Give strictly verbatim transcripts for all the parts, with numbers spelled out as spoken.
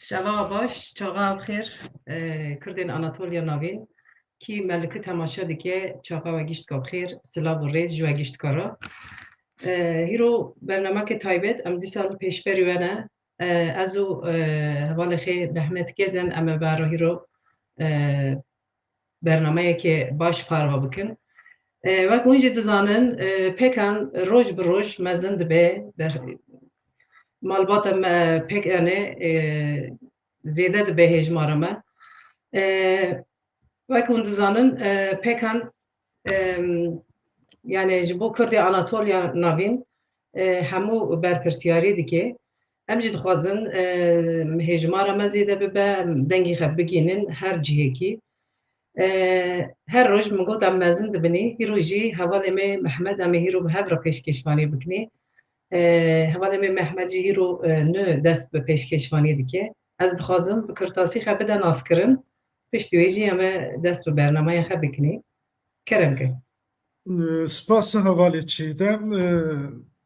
Şeva baş, çaxa bi xêr, e, Kurdên Anatoliya Navîn, kî me li ku temaşe dike, çaxa we gişt ka bi xêr, silav û rêz ji we gişt ka re. E, hîro bernameke taybet, em dîsa li pêşberî we ne. E, ez û, e, hevalê xê Mehmet Gezen, em ê bero hîro, e, bernameyeke baş parve bikin. E, wek hûn jî dizanin, e, Pêkan roj bi roj mezin dibe, ber-, malbata me Pêkanê, e, zêde dibe hêjmara me. E, wek hûn dizanin, e, Pêkan, e, yani ji bo Kurdê Anatoliya Navîn, e, hemû berpirsiyarî dike. Em jî dixwazin, e, hêjmara me zêde bibe, em dengê xwe bigihînin her cihekî. E, her roj min got em mezin dibinî, hîro jî hevalê me Mehmet em ê hîro bi hev re pêşkêşvanî bikinî. E, hevalê me Mehmet jî hîro, e, nû dest bi pêşkêşvanî dike. Ez dixwazim bi kurtasî xwe bide naskirin, piştî wê jî em ê dest bi bernameya xwe bikinî. Kerem ke. Spas hevalê Çiğdem. E,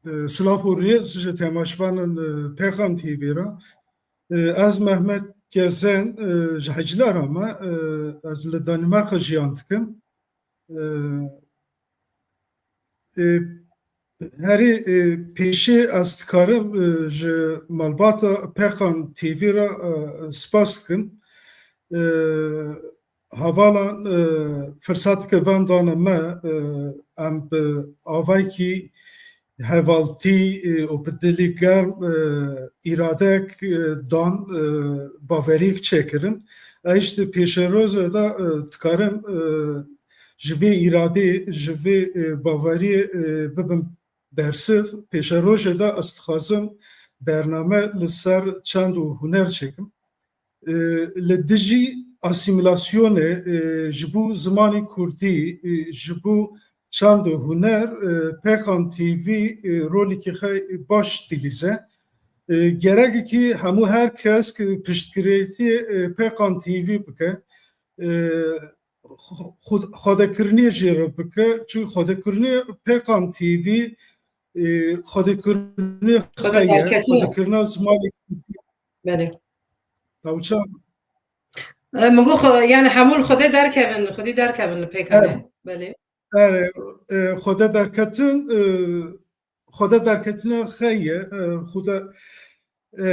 e, silav û rêz ji temaşevanên, e, Pêkan T V re. E, ez Mehmet Gezen, e, ji Heclera me, e, ez li Danimarka jiyan dikim. E, e, herî, e, pêşî ez dikarim, e, ji malbata Pêkan T V re, e, spas dikim. E, Hevalan, e, firsateke van dane me, e, em bi avayekî hevaltî, e, û bi dilî germ, e, îradek, e, dan, e, baweriyek çêkirin. Ez jî di pêşerojê de, e, dikarim, e, ji vê îradê, ji vê, e, baweriyê, e, bibim bersiv. Pêşerojê de ez dixwazim bername li ser çand û huner çêkim. E, li dijî asîmîlasyonê, e, ji bo zimanê kurdî, e, ji bo çand û huner, e, Pêkan T V, e, rolekî xwe baş dîlîze. E, gerekekî hemû her kes ki piştgirêtiyê, e, Pêkan T V bike. E, xwe-, xwe-, xwedekirinê jê re bike. Çunku xwedekirinê Pêkan T V, e, xwedekirinê Xwede xwe ye, derketin e. Xwedekirina zimanê Belê. Tawça. E, min got xwe-, yani hemû li Xwedê derkevin, Xwedî derkevin li Pêkanê. Evet. Belê. Erê, e, xwede derketin, e, xwede derketina xwe ye, e, xwede, e,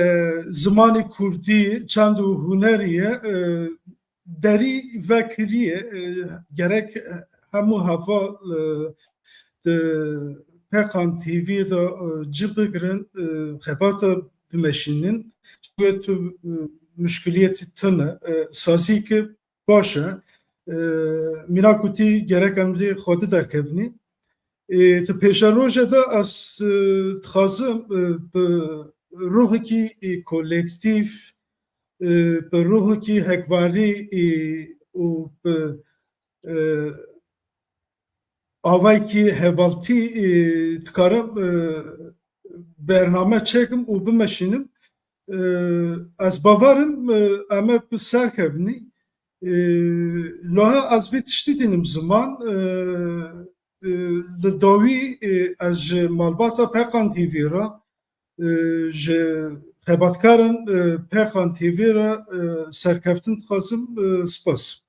zimanê kurdî, çand û hunerî ye, e, derî vekiriye, e, gerek hemû heval, e, di Pêkan T V de, e, cih bigirin, e, xebata bimeşînin. Wê tu, e, muşkiliyetî tune, e, sazî ki baş e. E, mîna kutî gerek em lê xwedî derkevnî. E, di pêşerojê de ez, e, dixwazim, e, bi ruhekî, e, kolektîf, e, bi ruhekî hekvarî, e, û bi, e, avayekî hevaltî, e, dikarim, e, bername çêkim û bimeşînim. E, ez bawer im, e, em ê bi ser kevnî. E, Loha ez vê tiştî dînim ziman, e, e, li dawî, e, ez ji malbata Pêkan T V re, e, ji xebatkarin, e, Pêkan T V re, e, serkeftin dixwazim, e, spas.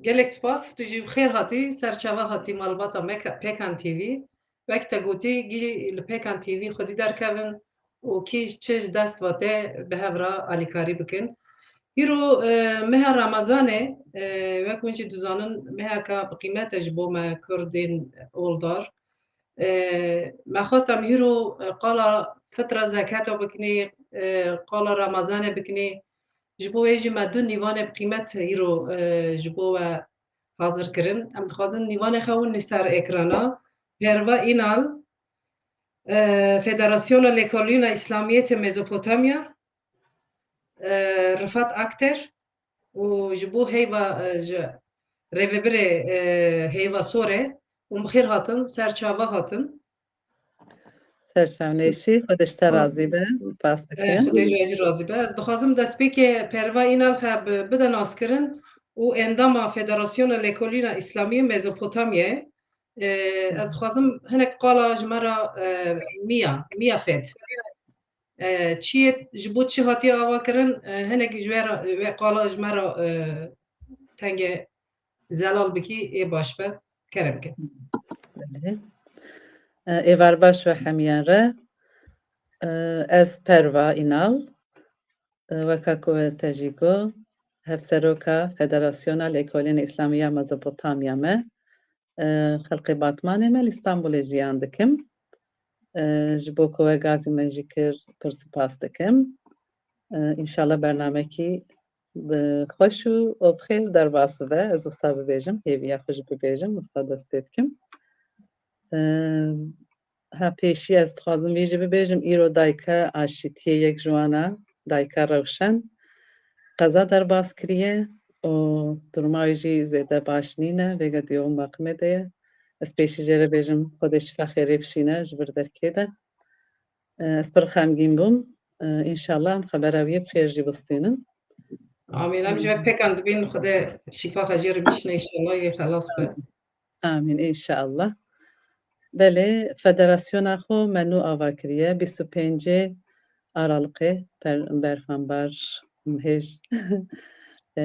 Gelek spas, tu jî bi xêr hatî, ser çava hatî malbata Meka-, Pêkan T V. Wek te gotî, gî li Pêkan T V xwedî derkevin û kî çi ji dest ve tê bi hev re alîkarî bikin. Hîro, e, meha Remezanê, e, wek hûn jî dizanin, meheka bi qîmet e ji bo me Kurdên oldar. E, me xwest em hîro, e, qala fitra zekata bikinî, e, qala Remezanê bikinî. Ji bo wê jî me du nîvanê bi qîmet hîro, e, ji bo we hazir kirin. Em dixwazin nîvanê xwe hûn li ser ekrana. Perva Înal, e, Federasyona Lêkolîna Îslamiyetê Mezopotamya, e, Rifat Akter û ji bo heyva, e, ji rêvebirê, e, heyva Sorê hûn bi xêr hatin, ser çava hatin. Ser çavnêşî, Xwedê ji te razî be, spas dikim. Xwedê ji we jî razî be. Ez dixwazim destpêkê Perva Înal xe bi-, bide naskirin û endama Federasyona Lêkolîna Îslamiyê Mezopotamyayê. E, ez dixwazim hinek qala ji me re, e, Mia, Mia Fed. E, çiyê ji bo çi hatiye ava kirin, e, hinek ji we re, wê qala ji me re, e, tenge zelal bikî, ê baş be. Kerem ke. Belê. E, êvar baş we hemiyan re. E, ez Perva Înal, e, weka ku te jî got, hevseroka Federasyona Lêkolên Îslamî ya Mezopotamya me. E, xelkê Batmanê me li Stenbolê jiyan dikim. E, ji bo ku we gazî me jî kir, pir spas dikim. E, înşallah bernamekî bi xweş û û bi xêr derbas bibe. Ez wisa bibêjim, hêviya xwe jî bibêjim, wisa dest pê bikim. E, ha pêşî ez dixwazim vî jî bibêjim, îro dayika aşîtiyê yek ji wan a, dayika Rewşen, qeza derbas kiriye û duruma wî jî zêde baş nîne, vêga di yo maqimê de ye. Ez pêşî jê re bêjim, Xwedê şifa xêrê bişîne ji vir derkê de. E, ez pir xemgîn bûm. E, înşallah em xebera wî yê bi xêr jî bistînin. Amîn. Em ji wek pêkan dibîn, Xwedê şifa xwe jê re bişîne, înşallah yê xelas be. Amîn, înşallah. Belê, federasyona xwe me nû ava kiriye, bîst û pêncê Aralıkê, per-, berfan bar, hêj. E,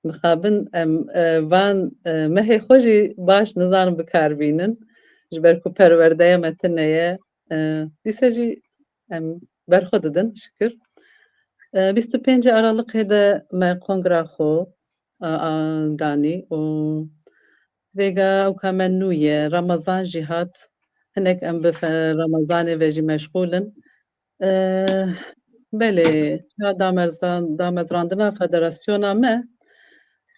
mixabin em, e, van, e, mehê xwe jî baş nizanin bikar bînin. Ji ber ku perwerdeya me tune ye, e, dîse jî em berxwe didin, şikir. E, bîst û pêncê Aralıkê de me kongra xwe, a, a, danî û vêga ewka me nû ye. Ramazan jî hat. Hinek em bi fe-, Ramazanê ve jî meşxûl in. E, belê, ya damerzan-, damezrandina federasyona me,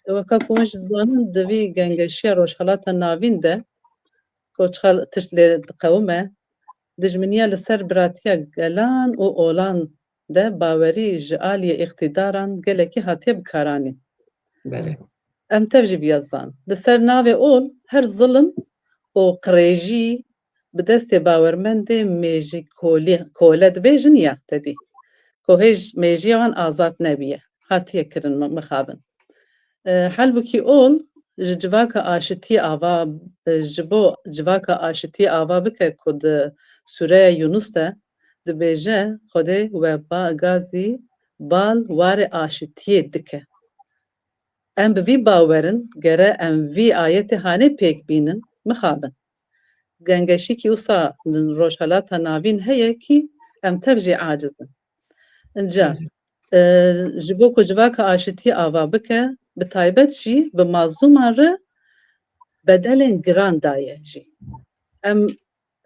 weka ku hûn jî dizanin, di vî gengeşiya Rojhelata Navîn de, ku çiqas tişt lê diqewime, dijminiya li ser biratiya gelan û olan de bawerî ji aliyê îqtîdaran gelekî hatiye bikaranîn. Belê. Em tev jî viya zan. Li ser navê ol her zilim û qirêjî bi destê bawermendê mêjî kolî, kole dibêjin ya te dî. Ku hêj mêjiya wan azad nebiye. Hatiye kirin mi-, mixabin. E, halbûkî ol ji civaka aşitiyê ava, e, ji bo civaka aşitiyê ava bike ku di Sûreya Yunus de dibêje, Xwedê we ba-, gazî bal warê aşitiyê dike. Em bi vî bawer in, gere em vî ayetê hanê pêk bînin, mixabin. Gengeşîkî wisa di Rojhelata Navîn heye kî em tev jî aciz in. Inca, e, ji bo ku civaka aşitiyê ava bike, bi taybet jî bi mazlûman re bedelên giran daye jî. Em,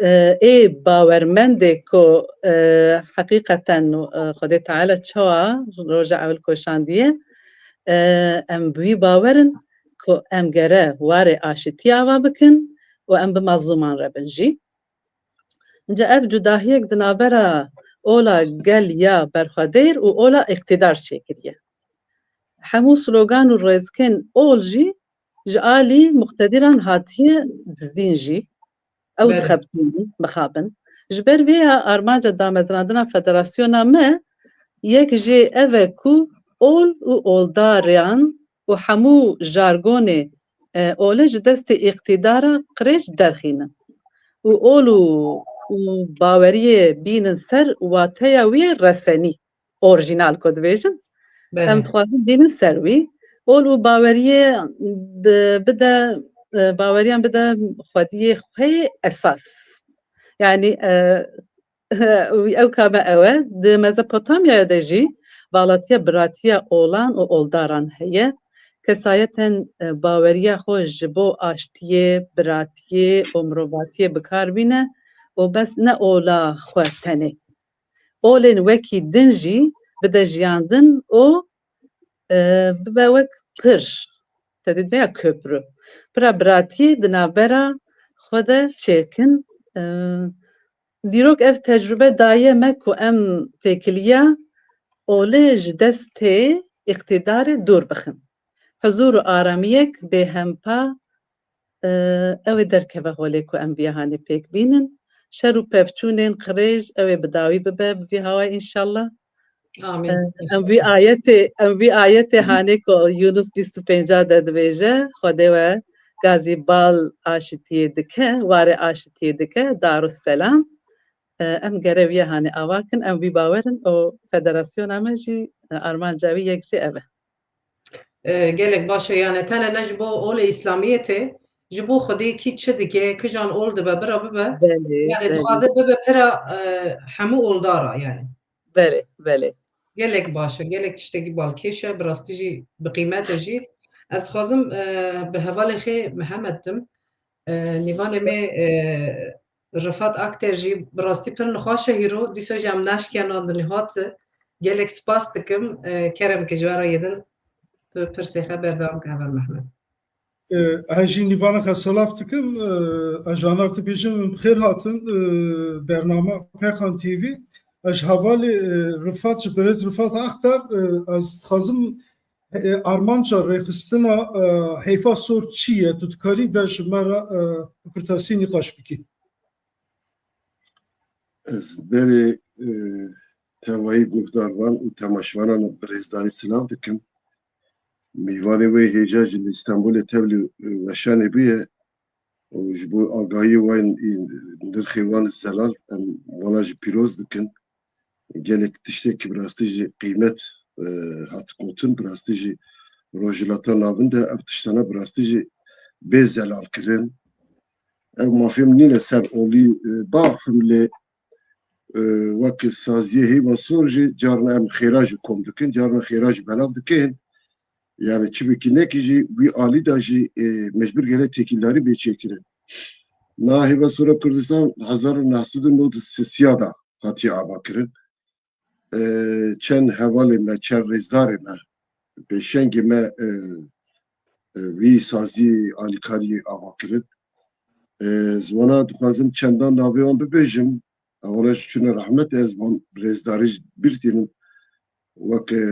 e, ê bawermendê ku, e, heqîqeten, e, Xwedê Teala çawa roja ewil koşandiye, e, em bi wî bawer in ku em gere warê aşitiyê ava bikin û em bi mazlûman re bin jî. Inca ev cudahiyek di navbera ola gel ya berxwedêr û ola îqtîdar çêkiriye. Hemû slogan û rêzikên ol jî ji alî muqtedîran hatiye dizîn jî. Ew Belê. dixebitînin, mixabin. Ji ber vê ya armanca damezrandina federasyona me yek jê ev e ku ol û oldaran û hemû jargonê, e, olê ji destê îqtîdara qirêj derxînin. Û ol û, û baweriyê bînin ser wateya wî resenî, orjînal ku dibêjin. Belê. Em dixwazin bînin ser wî. Ol û baweriyê bi-, bide, e, baweriyan bide xwediyê xwe esas. Yanî, e, Wî ew ka me ew e. Di Mezopotamyaya de jî valatiya biratiya olan û oldaran heye. Kesayetên, e, baweriya xwe ji bo aştiyê, biratiyê û mirovatiyê bi kar bîne û bes ne ola xwe tenê. Olên wekî din jî bide jiyandin û, e, bibe wek pir. Te dît veya köprü. Pira biratiyê di navbera xwe de çêkin, e, Dîrok ev tecrube daye me ku em têkiliya olê ji destê îqtîdarê dûr bixin. Huzûr û aramiyek bêhempa, e, ew ê derkeve holê ku em viya hanê pêk bînin. Şer û pevçûnên qirêj ew ê bi dawî bibe bi vî hawayê înşallah. Amîn. E, em vî ayetê, em vî ayetê hanê ku Yunus bîst û pênca de dibêje, Xwedê we gazî bal aşitiyê dike, warê aşitiyê dike, Darusselam. e, em gereviya hanê ava kin, em vî bawer in û federasyona me jî, e, armanca wî yek jî ev e. E, gelek baş e, yani tene ne ji bo olê Îslamiyetê, ji bo Xwedê kî çi dike, kijan ol dibe, bira bibe. Belê, Yani belê. Dixwaze bibe pira, e, hemû oldara yani. Belê, belê. Gelek baş e, gelek tiştekî balkêş e, bi rastî jî bi qîmet e jî. Ez dixwazim, e, bi hevalê xê Mihemed dim. E, nîvanê me, e, Rifat Akter jî bi rastî pir nixweş e hîro, dîsa jî em naşkiyan an di niha ti. Gelek spas dikim, e, kerem ki ji we re yedin tu pirsê xwe berdewam ke heval Mehmet. E, ez jî nîvaneke silav dikim, e, ez ji nav dibêjim, bi xêr hatin, e, bernama Pêkan T V. Ez ji hevalê, e, Rifat, ji birêz Rifat Akter, e, ez dixwazim, e, armanca rêxistina, e, Heyva Sor çi ye? Tu dikarî ve ji me re, e, bi kurtasî nîqaş bikî. Ez berê, e, tevayî guhdarvan û temaşevanan bi rêzdarî silav dikim. Mîvanê wê hêja jî li Îstanbulê tevlî, e, weşanê bûye û ji bo agahiyê wan ê nirxê wan zelal em wana jî pîroz dikin. Gelek tiştekî bi rastî jî qîmet, e, hat gotin, bi rastî jî Rojhilata Navîn de ev tiştana bi rastî jî bê zelal kirin. Ev mafê min nîne ser olî, e, baxivim lê, e, wek saziyê Heyva Sor jî carna em xêra jî kom dikin, carna xêra jî belav dikin. Yani çi bikî nekî jî wî alî de jî, e, mecbûr gere têkildarî bê çêkirin. Na Heyva Sora Kurdistan hezar û neh sed û nod û sisiya de hatiye avakirin. E, çend hevalê me, çend rêzdarê me, pêşengê me, e, e, wî sazî alîkariyê avakirin. E, ez wana dixwazim çendan navê wan bibêjim. Ewana jî çûne rehmet, ez wan rêzdarî jî bîr tînim. Wek, e,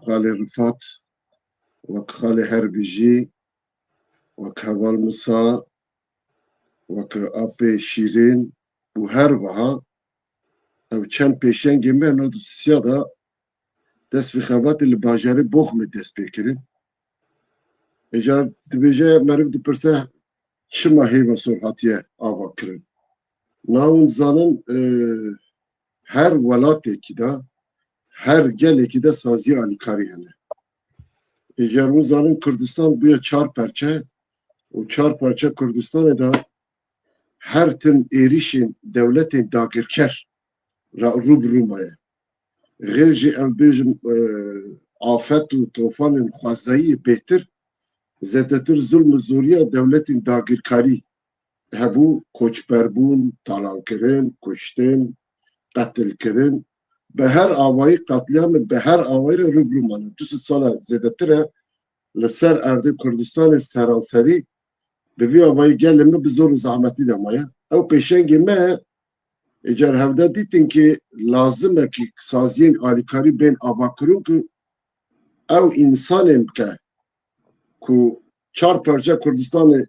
Xalê Rifat, wek Xalê Herbijî, wek Heval Musa, wek Apê Şîrîn û her wiha ew çend pêşengê me nod û sisiya de dest vî xebatê li bajarê Boxmê dest pê kirin. Êcar dibêje meriv dipirse çima Heyva Sor hatiye ava kirin. Na hûn zanin, e, her welatekî de, her gelekî de sazî alîkarî hene. Êcar hûn zanin Kurdistan bûye çar perçe û çar perçe Kurdistanê de her tim êrîşên dewletên dagirker re rû bi rû maye. Xêr jî ew bêjim, e, afet û tofanên xwezayî bêhtir, zêdetir zulm û zoriya dewletên dagirkarî hebû, koçberbûn, talankirin, kuştin, qetilkirin, bi her awayî qetlîamê bi her awayî re rû bi rû mane. Du sed sala zêdetir e li ser erdê Kurdistanê seranserî bi vî awayî gelê me bi zor û zehmetî de maye. Ew pêşengê me ye. Êcar hevde dîtin ki lazim e ki saziyên alîkarî bên avakirin ku ew însanên ke ku çar parça Kurdistanê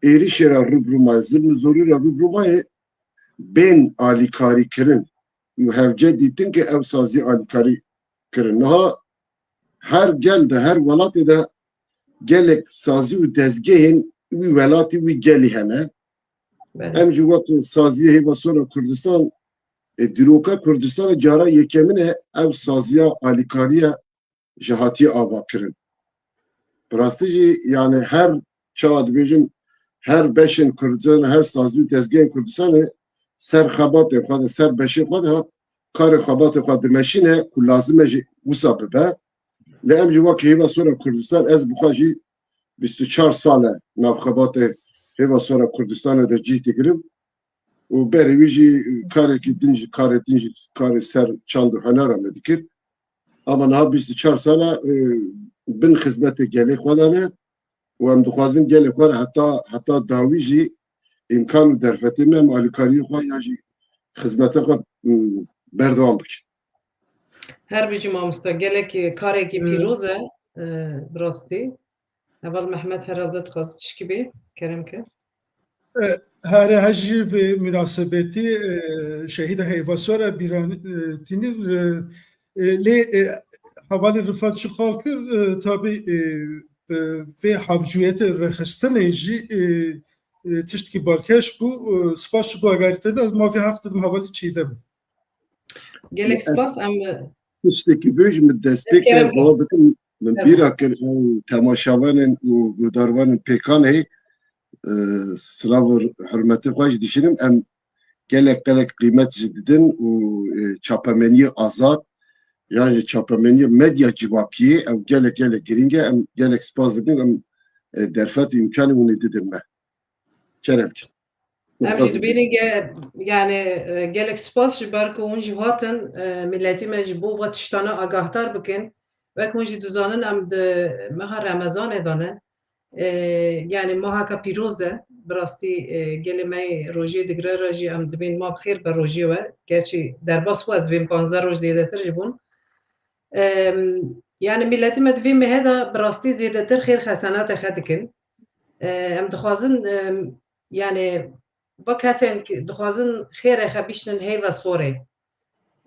êrîşê re rû bi rû maye, zilm û zorî re rû bi rû maye, bên alîkarî kirin û hevce dîtin ki ew sazî alîkarî kirin. Niha her gel de, her welatê de gelek sazî û dezgehên wî welatî, wî gelî hene. Belê. Em jî wek saziyê Hêva Sora Kurdistan, e, dîroka Kurdistanê cara yekemin e ev saziya alîkariye ji hatiye ava kirin. Bi rastî jî, yani her çawa dibêjin, her beşên Kurdistanê, her sazî û dezgehên Kurdistanê ser xebatê xwe de, ser beşê xwe de karê xebatê xwe dimeşîne ku lazim e jî wisa bibe. Lê em jî wek Hêva Sora Kurdistan, ez bi xwe jî bîst û çar sal e nav xebatê Hêva Sora Kurdistanê de cih digirim û berê wî jî karekî din jî, karê din jî, karê ser çand û hunera me dikir. Ama niha bîst û çar sal e, e, bin xizmetê gelê xwe de ne û em dixwazin gelê xwe re heta, heta dawî jî îmkan û derfetê me em alîkariyê xwe ya jî xizmeta xwe, e, berdewam bikin. Her bijî mamoste, gelek, e, karekî Hı. pîroz e, e, bi rastî. Heval Mehmet herhalde dixwazî tişkî bê, kerem ke. E, here hejî vê münasebetî, e, şehîda Heyva Sora bîran, e, tînin, e, e, lê, e, hevalê Rifat jî qal kir, e, tabî, e, e, vê hevcûyetê rêxistinê jî, e, e, tiştekî balkêş bû. E, spas ji bo guherînê te de, ez mafê heq didim hevalî Çiğdem. Gelek spas. Em tiştekî bêjim, min destpêk ez bawer bikim, min bîra kir, ew temaşevanên û guhdarvanên pêkan hê, e, silav û hurmetê xwe jî dişînim. Em gelek gelek qîmet jî didin û, e, çapemeniyê azad, yan jî çapemeniyê medya civakiyê, ew gelek gelek girîng e. Em gelek spas dikin, em, e, derfet û îmkanê hûn ê didin me. Kerem kin. Em jî dibînin ge, yani, e, gelek spas ji ber ku hûn jî hatin, e, miletî me ji bo va tiştana agahdar bikin. Wek hûn jî dizanin, em di meha Remezanê de ne. E, yani mahaka pîroz e. Bi rastî, e, gelê me yê rojê digire re jî em dibên ma bi xêr be rojê we. Gerçî derbas xwe ez dibêm panzdeh roj zêdetir jî bûn. E, yani miletî me di vê mehê de bi rastî zêdetir xêr xesenatê xwe dikin. E, em dixwazin, e, yani va kesên ku dixwazin xêrê xwe bişînin heyva sorê.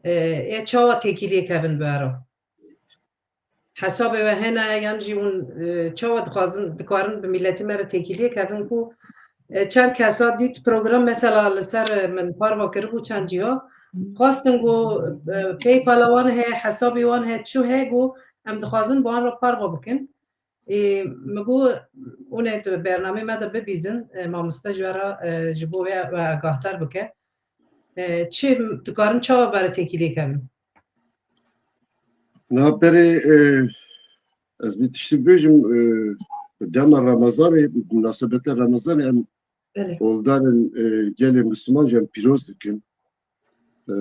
E, ê çawa têkiliyê kevin bi ero? Hesabê we hene yan jî hûn, e, çawa dixwazin, dikarin bi miletî me re têkiliyê kevin ku, e, çend kesa dît program mesela li ser, e, min parva kiribû çend ciya. Xwestin ku, e, PayPal wan heye, hesabê wan heye, çi heye ku em dixwazin bi wan re parva bikin. Ê, min got, hûn ê di bernameyê me de bibîzin, e, mamoste ji we re, e, ji bo wê we agahdar bike. E, çi dikarin çawa bere têkiliyê kevin? Niha berê, e, ez bir tiştî bêjim, e, bi dema Remezanê, bi munasebeta Remezanê em Belê. Oldarên, e, gelê Misliman jî em pîroz dikin. E,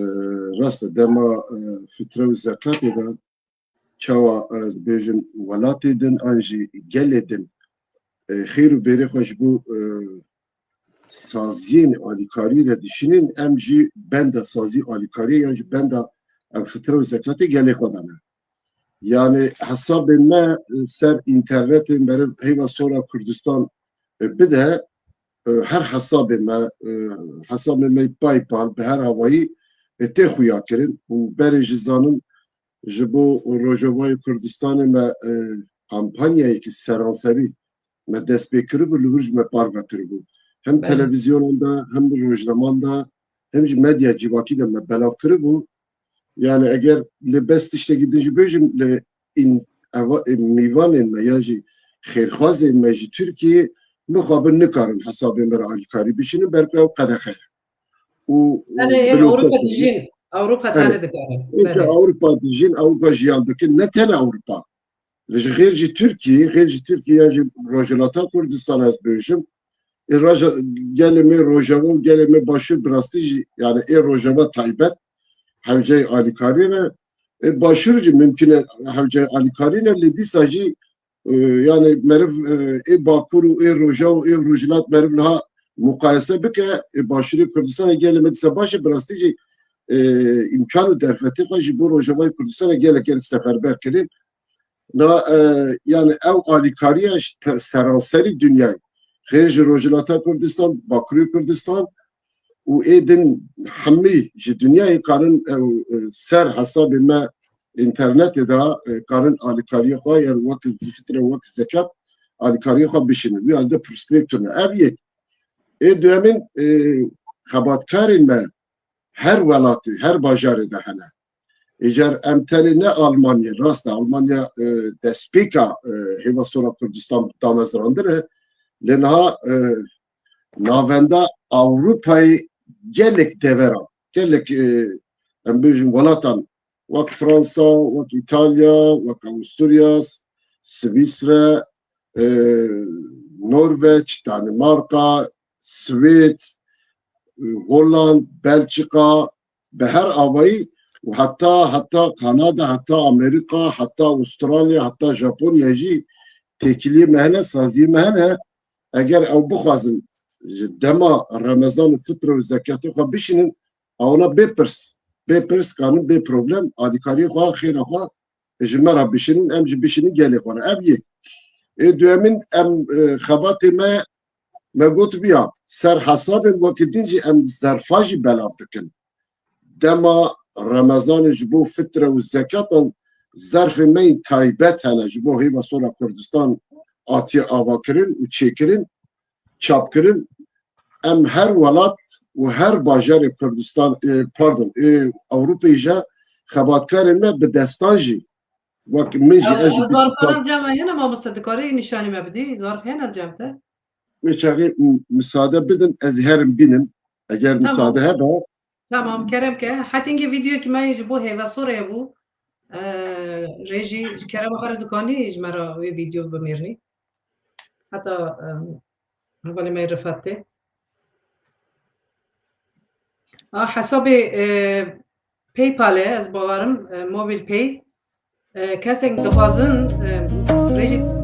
rast e, dema, e, fitre û zekatê de çawa, e, ez bêjim welatê din an jî gelê din, e, xêr û bêrê xwe ji bo, e, saziyên alîkarî re dişînin, em jî benda sazî alîkariyê yan jî benda em fitre û zekatê gelê xwe de ne. Yani hesabên me, e, ser înternetê meriv heyva sora Kurdistan, e, bide, e, her hesabê me, e, hesabê me PayPal bi her awayî, e, tê xuya kirin û berê jî zanin ji bo Rojavayê Kurdistanê me, e, kampanyayekî seranserî me dest pê kiribû, li wir ji me parve kiribû. Hem Belê. Televîzyonan de, hem rojnaman de, hem jî medya civakî de me belav kiribû. Yani eger li bes tiştekî din jî bêjim, li în-, eva-, e, mîvanên me yan jî xêrxwazên me ji Tirkiyê mixabin nikarin hesabên me re alîkarî bişînin, ber ku ew qedexe ye. Û, û Yani ê bloke Ewropa kirin. Dijîn, Ewropa Belê. Tenê dikarin. Înca Belê. Ewropa dijîn, Ewropa jiyan dikin, ne tene Ewropa. Li ji xêr jî Tirkiyê, xêr jî Tirkiyê yan jî Rojhilata Kurdistan ez bêjim. Ê Roja-, gelê me Rojava û gelê me Başûr bi rastî jî, yani ê Rojava taybet hewceyê alîkariyê ne. Ê Başûr jî mimkun e hewceyê alîkariyê ne, lê dîsa jî, e, yani meriv, e, ê Bakur û ê Rojava û ê Rojhilat meriv niha muqayese bike, ê Başûrê Kurdistanê gelê me dîsa baş e, bi rastî jî, e, îmkan û derfetê xwe ji bo Rojavayê Kurdistanê gelek gelek seferber kirin. Na, e, yani ew alîkariya ji te-, seranserî dinyayê, xêr ji Rojhilata Kurdistan, Bakurê Kurdistan û ê din hemî ji dinyayê karin ew, e, ser hesabê me înternetê de, e, karin alîkariyê xwe yan wek fitre, wek zekat alîkariyê xwe bişînin. Wî alî de pirsgirêk tune. Ev yek. Ê duyemîn, e, xebatkarên me her welatê, her bajarê de hene. Îcar em tenê ne Almanya, rast e, Almanya, e, destpêka, e, hêva sora Kurdistan damezrandin e, lê niha, e, navenda Ewropayê gelek deveran, gelek, e, em bêjin welatan, wek Fransa, wek Îtalya, wek Avusturya, Swîsre, e, Norveç, Danimarka, Swêd, e, Holland, Belçika, bi her awayî û heta, heta Kanada, heta Amerîka, heta Avustralya, heta Japonya jî têkiliyê me hene, saziyê me hene. Eger ew bixwazin ji dema Remezan û fitre û zekatê xwe bişînin, ewana bê pirs, bê pirs kanin, bê problem, alîkariyê xwe, xêra xwe ji me re bişînin, em jî bişînin gelê xwe re. Ev yek. Ê duyemîn em, e, xebatê me, me got viya, ser hesabên wekî din jî em zerfa jî belav dikin. Dema Remezanê ji bo fitre û zekatan zerfê me yên taybet hene, ji bo hêva sora Kurdistan hatiye avakirin û çêkirin, çapkirin. em her welat û her bajarê Kurdistan, e, pardon, e, Ewropayê jî xebatkarên me bi destan jî, wek min jî, ez jî Ew zarfana cem hene mamoste, dikarî nîşanî me bidî? Zarf hene cem te? Wê çaxê m-, misade bidin, ez herim bînim. Eger Tamam. misade hebe. Tamam, kerem ke. Hetîngê vîdeoyekî me ji bo hêvesorê bû. Ee, rêjî, ji kerema xwe re dikanî ji me re wê vîdeo bimêrnî. Heta, em, hevalê me Rifet tê. A, hesabê, e, PayPal e, ez bawerim, e, Mobil Pay. E, kesek dixwazin, e, rêjî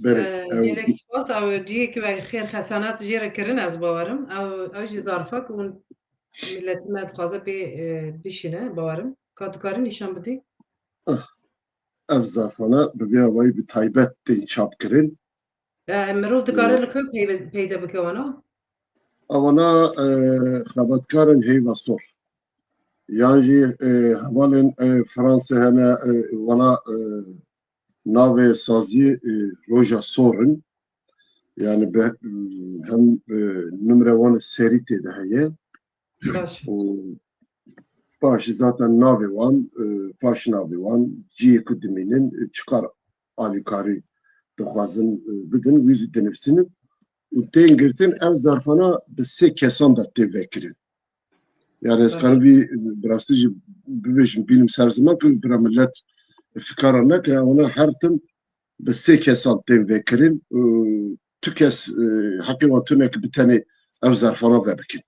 Belê, Ee, ew gelek spas. Ew cihê ku xêr xesanat jê re kirin, ez bawerim. Ew, ew jî zarfa ku hûn, miletî me dixwaze pê, e, bişîne, bawerim. Ka dikarî nîşan bidî? Ah, ev zarfana bi vê awayî bi taybet tên çap kirin. E, mirov dikare Ee, li ku peyde, peyde bike wana? Ewana, e, xebatkarên heyva sor. Yan jî, e, hevalên, e, Fransa hene, e, wana, e, navê sazî, e, Roja Sor in. Yani be-, hem, e, numre wan serî tê de heye. Baş. Û paşî zaten navê wan, e, paş navê wan, cihê ku dimînin, e, çiqar alîkarî dixwazin, e, bidin, wî jî dinivsînin. Û tên girtin, ev zarfana bi sê kesan de tê vekirin. Yani ez Tabii. karim vî, e, bi rastî jî bibêjim, bînim ser ziman ku bira millet fikara neke, wana her tim bi sê kesan tên vekirin. E, tu kes, e, heqê wan tune ki bi tenê ev zarfana vebikin.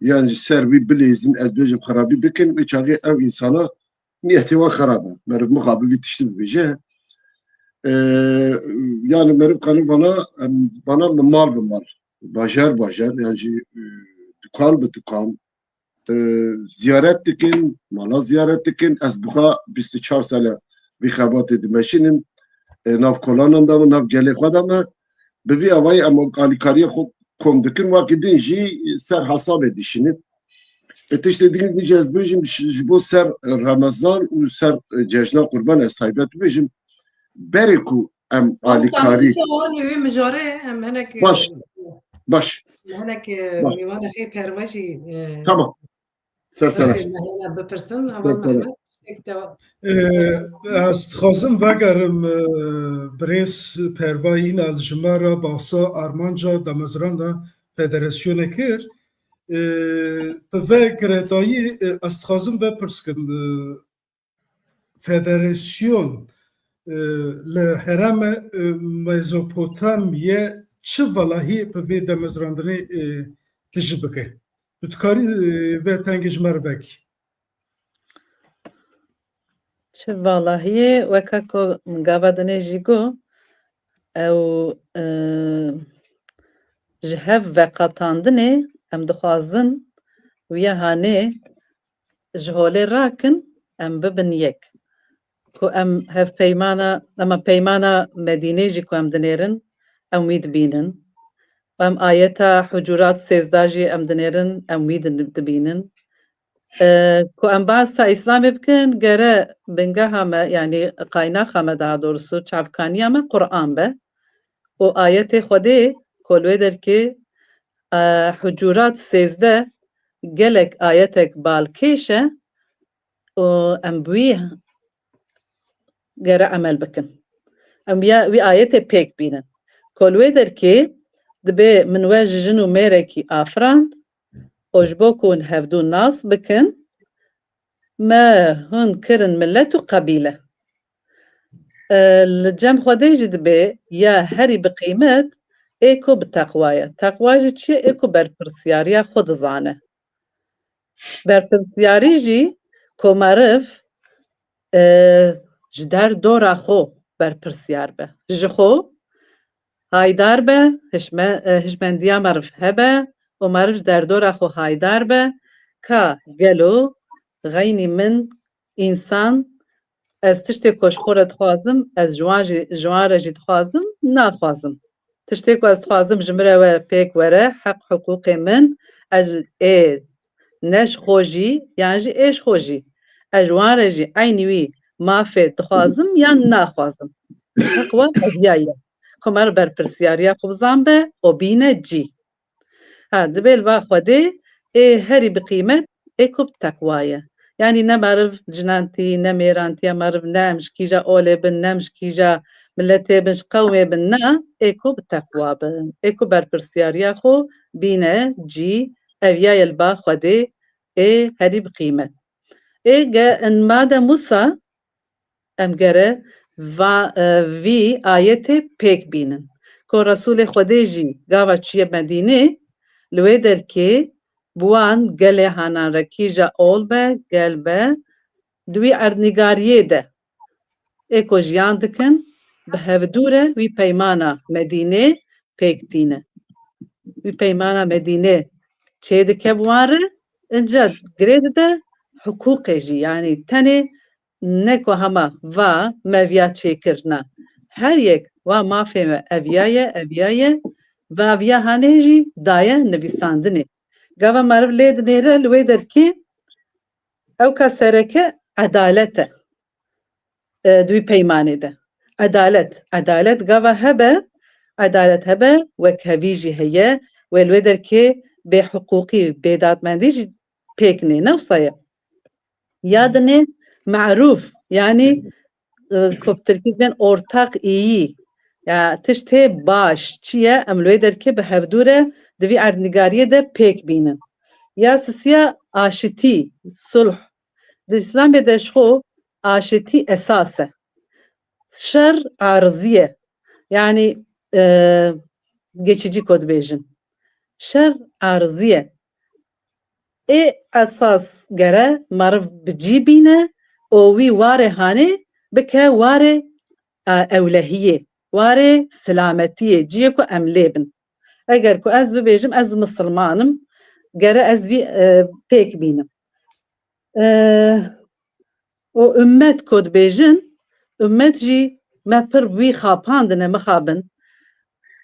Yan ji ser wî bilêzin, ez bêjim xerabî bikin, wê çaxê ev însana niyetê wan xerab e. Meriv mixabin vî tiştî bibêje. E, yani meriv kanin vana, em, vana bi mal bi mal, bajar bajar, yan jî, e, dukan bi dukan, e, ziyaret dikin, mala ziyaret dikin. Ez bi xwe bîst û çar sal e vî xebatê dimeşînim. E, nav kolanan de me, nav gelê xwe de me. Bi vî awayî em alîkariya xwe kom dikin. Wekî din jî ser hesabê dişînin. E, tiştê din jî ez bêjim, ji, ji bo ser Remezan û ser, e, cejna Qurban ez taybet bêjim. Berê ku em alîkarî. Wê mijarê em hinek, Baş. Baş. Hinek, e, Baş. Mîvanê xê Perve jî, e, Tamam. Ser selamet. Bipirsin, ama Ser selamet. Mehmet, tiştek de Ee, ez dixwazim vegerim, e, birêz Perva Înal ji me re bahsa armanca damezrana federasyonê kir. Ee, bi vê girêdayî, e, ez dixwazim vepirs kim, e, federasyon, e, li herêma, e, Mezopotamyê çi valahî bi vê damezrandinê, e, tijî bike? Tu dikarî, e, vê tengê ji me re vekî? Çi valahiyê, weka ku min gava dinê jî got, ew, e, ji hev veqetandinê em dixwazin wiya hanê ji holê rakin, em bibin yek. Ku em hevpeymana, ema peymana Medînê jî ku em dinêrin, em wî dibînin. Em ayeta Hucurat sêzdeh jî em dinêrin, em wî din-, dibînin. E, ku em behsa Îslamê bikin, gere bingeha me, yanî qaynaxa me, daha doğrusu çavkaniya me Quran be. Û ayetê Xwedê ku li wê derkê, e, Hucurat sêzdeh gelek ayetek balkêş e û em bi wî gere emel bikin. Em ya, wî ayetê pêk bînin. Ku li wê derkê dibê min we ji jin û mêrekî afirand û ji bo ku hûn hevdû nas bikin, me hûn kirin milet û qebîle. E, li cem Xwedê jî dibê ya herî bi qîmet ê ku bi teqwa ye. Teqwa jî çi ye? Ê ku berpirsyariya xwe dizane. Berpirsyarî jî ku meriv, e, ji derdora xwe berpirsyar be. Ji xwe haydar be, hişme-, e, hişmendiya meriv hebe û meriv ji derdora xwe haydar be, ka gelo xeynî min însan, ez tiştê ku ji xwe re dixwazim, ez ji wan jî, ji wan re jî dixwazim, naxwazim. Tiştê ku ez dixwazim ji min re we pêk were, heq hiqûqê min, ez ê ne ji xwe jî, yan jî ê ji xwe jî. Ez ji wan re jî eynî wî mafê dixwazim yan naxwazim. Heq wan eviya ye. Ku mer berpirsyariya xwe bizan be û bîne cî. Ha, dibê li ba Xwedê ê herî bi qîmet ê ku bi teqwa ye. Yanî ne meriv cinantî, ne mêrantiya meriv, ne em ji kîja olê bin, ne em ji kîja miletê bin, ji qewmê bin, na, ê ku bi teqwa bin. Ê ku berpirsyariya xwe bîne cî, eviya ye li ba Xwedê ê herî bi qîmet. Ê ge in made Musa, em gere va, e, vî ayetê pêk bînin. Ku Resûlê Xwedê jî gava çûye Medînê, li wê derkê bi wan gelê hanan re kîja ol be, gel be, di wî erdnîgariyê de ê ku jiyan dikin, bi hevdû re wî peymana Medînê pêk tîne. Wî peymana Medînê çê dike bi wan re, inca girê dide hiqûqê jî, yanî tenê ne ku hema va me viya çêkir, ne. Her yek va mafê me eviya ye, eviya ye, va viya hanê jî daye nivîsandinê. Gava meriv lê dinêre li wê derkê ewka sereke edalet e. E, di wî peymanê de. Edalet, edalet gava hebe, edalet hebe, wekhevî jî heye, wê li wê derkê bêhiqûqî, bêdadmendî jî pêk nê, ne wisa ye. Ya dinê merûf, yanî, e, ku bi tirkî dibên ortak iyi. Ya tiştê baş çi ye, em li wê derkê bi hevdû re di vî erdnîgariyê de pêk bînin. Ya sisiya aşitî, sulh. Di Îslamê de ji xwe aşitî esas e. Şer arizî ye. Yanî, e, geçici ku dibêjin. Şer arizî ye. Ê esas gere meriv bi cî bîne û wî warê hanê bike warê, e, ewlehiyê, warê silametiyê, ciyê ku em lê bin. Eger ku ez bibêjim, ez misilman im, gere ez vî, e, pêk bînim. E, û ummet ku dibêjin, ummet jî me pir bi wî xapandine, mixabin.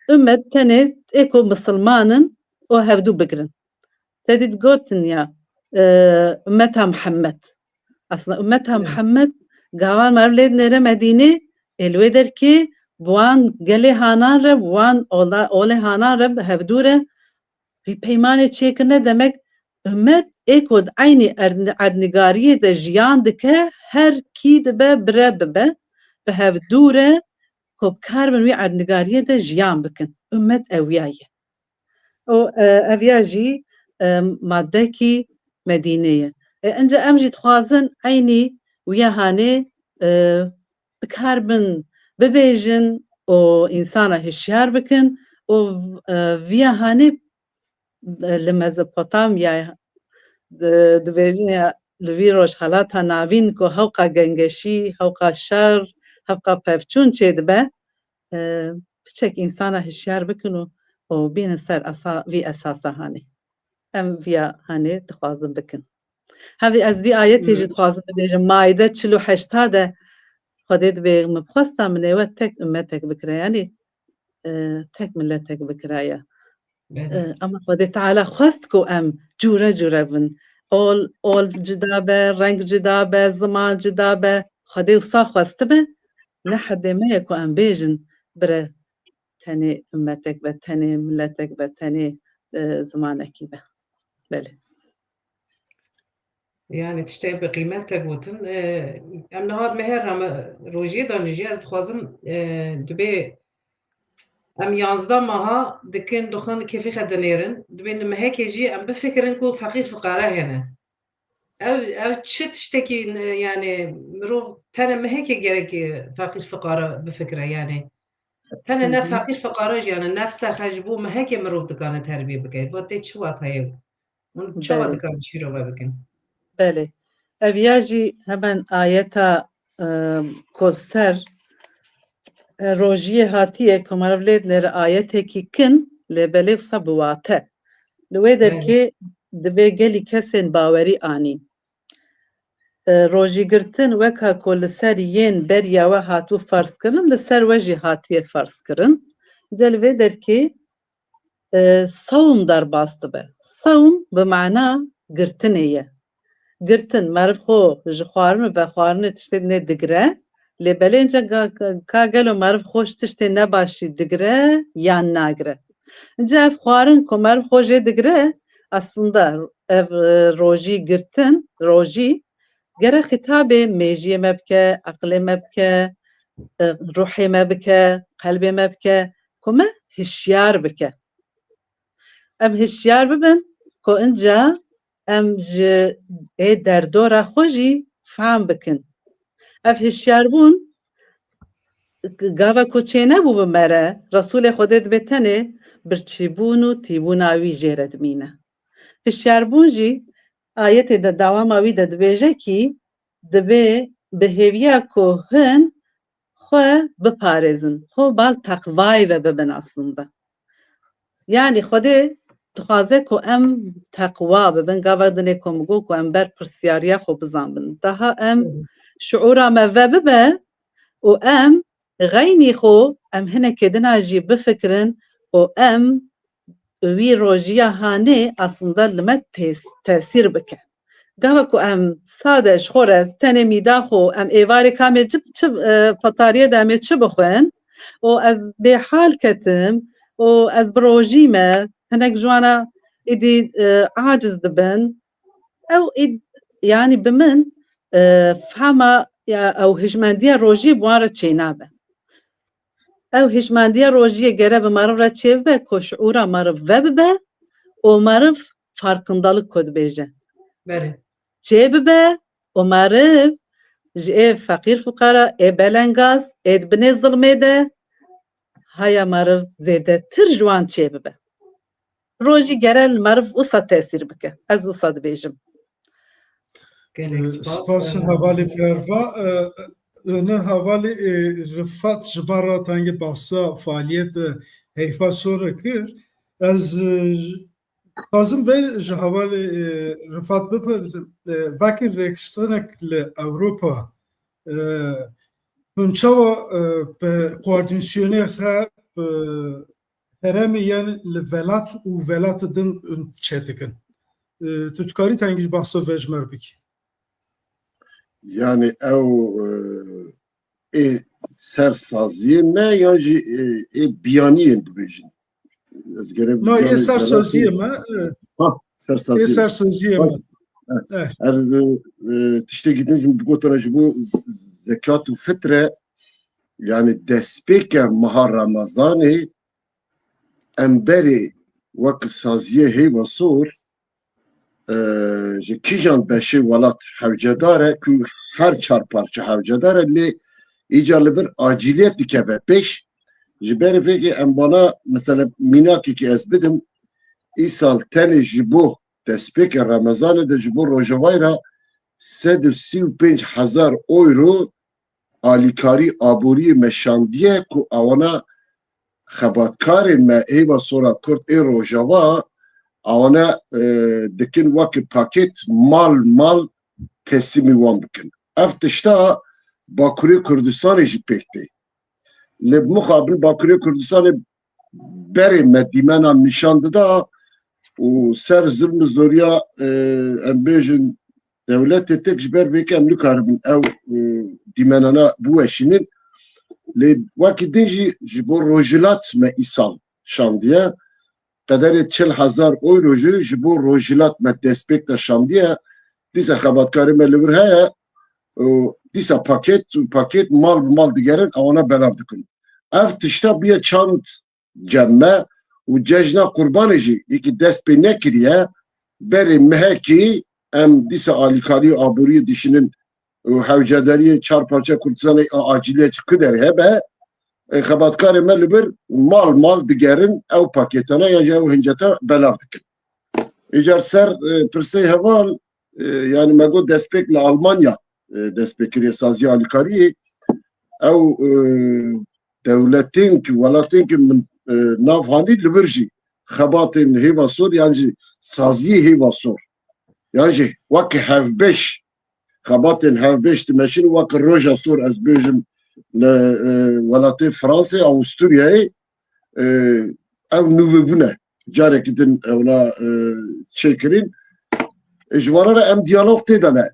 Ummet tenê ê ku misilman in û hevdû bigirin. Te dît gotin ya, e, ummeta Mihemed. Aslında ummeta Mihemed gavan meriv lê dinêre Medînê, ê li wê derkê bi wan gelê hanan re, bi wan ola-, olê hanan re bi hevdû re vî peymanê çêkirine, demek ummet ê ku di eynî erd-, erdnigariyê de jiyan dike, her kî dibe bire bibe, bi hevdû re ku bi kar bin wî erdnigariyê de jiyan bikin. Ummet ewiya ye. Û, e, ev ya jî, e, madekî Medînê ye. E, inca em jî dixwazin eynî wiya hanê, e, bi kar bin, bibêjin û însana hişyar bikin û, e, viya hanê, e, li Mezopotamya, e, dibêjin ya li vî Rojhelata Navîn ku hewqa gengeşî, hewqa şer, hewqa pevçûn çêdibe, e, piçek însana hişyar bikin û, û bînin ser esa-, vî esasa hanê. Em viya hanê dixwazin bikin. Hevî ez vî ayetê jî dixwazim bibêjim. Maide çil û heşta de Xwedê dibê min bixwesta min ê we tek ummetek bikire. Yanî, e, tek miletek bikiraya. E, ama Xwedê Teala xwest ku em cûre cûre bin. Ol, ol cuda be, reng cuda be, ziman cuda be. Xwedê wisa xwestibe, ne hedê me ye ku em bêjin bire tenê ummetek be, tenê miletek be, tenê, e, zimanekî be. Belê. Yani tiştê bi qîmet te gotin. E, em niha di meher rame rojiyê de ne jî ez dixwazim, e, dibê em yanzdeh meha dikin, dixwin, kêfê xwe dinêrin. Dibê di mehekê jî em bifikirin ku feqîr fiqara hene. Ev, ev çi tiştekî, yani mirov tenê mehekê gerek feqîr fiqara bifikire yani. Tenê ne feqîr fiqara jî yani nefsa xwe ji bo mehekê mirov dikane terbiyê bike. Va tê çi watayê? Hûn çawa dikan şîrove bikin? Belê. Ev ya jî hemen ayeta, e, ku ser, e, rojiyê hatiye ku meriv lê dinêre ayetekî kin, lê belê wisa bi wate. Li wê derkê divê gelî kesên bawerî anîn. E, rojîgirtin weka ku li ser yên beriya we hatibû ferzkirin, li ser we jî hatiye ferzkirin. Ca li vê derkê, e, sawm derbas dibe. Sawm bi mana girtinê ye. Girtin, meriv xwe ji xwarin û vexwarinê tiştê dinê digire, lê belê inca ga-, ka gelo meriv xwe ji tiştê nebaşî digire yan nagire. Inca ev xwarin ku meriv xwe jê digire, aslında ev, e, rojî girtin, rojî gere xitabê mêjiyê me bike, eqilê me bike, e, ruhê me bike, qelbê me bike, ku me hişyar bike. Em hişyar bibin ku inca em ji ê derdora xwe jî fehm bikin. Ev hişyarbûn gava ku çênebû bi me re, Resûlê Xwedê dibê tenê birçîbûn û tîbûna wî jê re dimîne. Hişyarbûn jî ayetê de dewama wî de dibêje kî, dibê bi hêviya ku hin xwe biparêzin, xwe bal teqvayê ve bibin aslında. Yani Xwedê dixwaze ku em teqwa bibin. Gava dinê ku min got ku em ber pirsiyariya xwe bizanbin. Daha em şiûra me ve bibe û em xeynî xwe, em hinekê dina jî bifikirin û em wî rojiya hanê aslında li me tes-, tesîr bike. Gava ku em sade ji xwe re tenê mîda xwe, em êvarê kamê çi, çi, e, fetariyê de em ê çi bixwin û ez bêhal ketim û ez bi rojî me, hinek ji wana êdî, e, aciz dibin. Ew ê, yanî bi min, e, fehma ya ew hişmendiya rojiyê bi wan re çênabe. Ew hişmendiya rojiyê gere bi meriv re çêbibe, ku şiûra meriv vebibe û meriv farkındalık ku dibêje. Belê. Çêbibe û meriv ji ê feqîr fuqara, ê belengaz, ê di binê zilmê de haya meriv zêdetir ji wan çêbibe. Rojî gere li meriv wisa tesîr bike. Ez wisa dibêjim. Gelek Ee, spas. Spas Ee, hevalê Perva. Ee, ne hevalê, e, Rifat ji bar re tengê bahsa faaliyet, e, Heyfa Sor re kir. Ez, e, dixwazim vê ji hevalê, e, Rifat bipirsim. E, vekî rêxistinek li Ewropa, e, hûn çawa, e, bi koordînasyonê xe, bi herêmê yên li welat û welat din hûn çêdikin? E, tu dikarî tengî ji behsa vê ji me re bikî? Yani ew e, ê ser saziyê me yan jî e, ê biyaniyên dibêjin? Ez gerek Na, ê ser saziyê me. E, ha, ser saziyê. Ê ser saziyê me. Ez e, tiştekî din jî bigotana ji bo z- zekat û fitre, yani destpêke meha Remezanê em berê wek saziyê heyva sor e, ji kîjan beşê welat hewcedar e ku her çar parçe hewcedar e, lê îca li vir acîliyet dikeve pêş. Ji ber vê em vana mesela mînakekî ez bidim, îsal tenê ji bo destpêkê Remezanê de ji bo Rojavayê re sed û sî û pênc hezar euro alîkarî aboriyê me şandiye ku ewana xebatkarên me hêva sora Kurd ê Rojava ewana e, dikin wekî paket mal mal teslîmî wan bikin. Ev tişta Bakurê Kurdistanê jî pêk tê. Lê bi mixabin Bakurê Kurdistanê berê me dîmenan nîşan dida û ser zilm û zoriya e, em bêjin dewletê tek ji ber vêkê em nikaribin ew e, dîmenana biweşînin. Lê wekî din jî ji bo Rojhilat me îsal şandiye. Qederê çil hezar euro jî ji bo Rojhilat me destpêk de şandiye. Dîsa xebatkarê me li vir heye. Û dîsa paket û paket mal bi mal digerin, ewana belav dikin. Ev tişta bûye çand cem me û cejna Qurbanê jî yekî dest pê nekiriye. Berê mehekî em dîsa alîkarî û aboriyê dişînin û hewcedariyê çar parça Kurdistanê a acîliyê çi ku derê hebe, e, xebatkarê me li vir mal mal digerin ew paketana ya jî ew hinceta belav dikin. Îcar ser e, pirsê heval, e, yani me got destpêk li Almanya e, destpêkiriye saziya alîkariyê. Ew e, dewletên ki, welatên ki min e, nav hanî li vir jî xebatên hêva sor yan jî saziyê hêva sor yan jî wek hevbeş xebatên hevbeş dimeşin wek roja sor ez bêjim li e, welatê Fransê, Awisturyayê e, ev nûvîbûn e. Carekî din ewna e, çêkirin. E, ji wana re em diyalog tê de ne.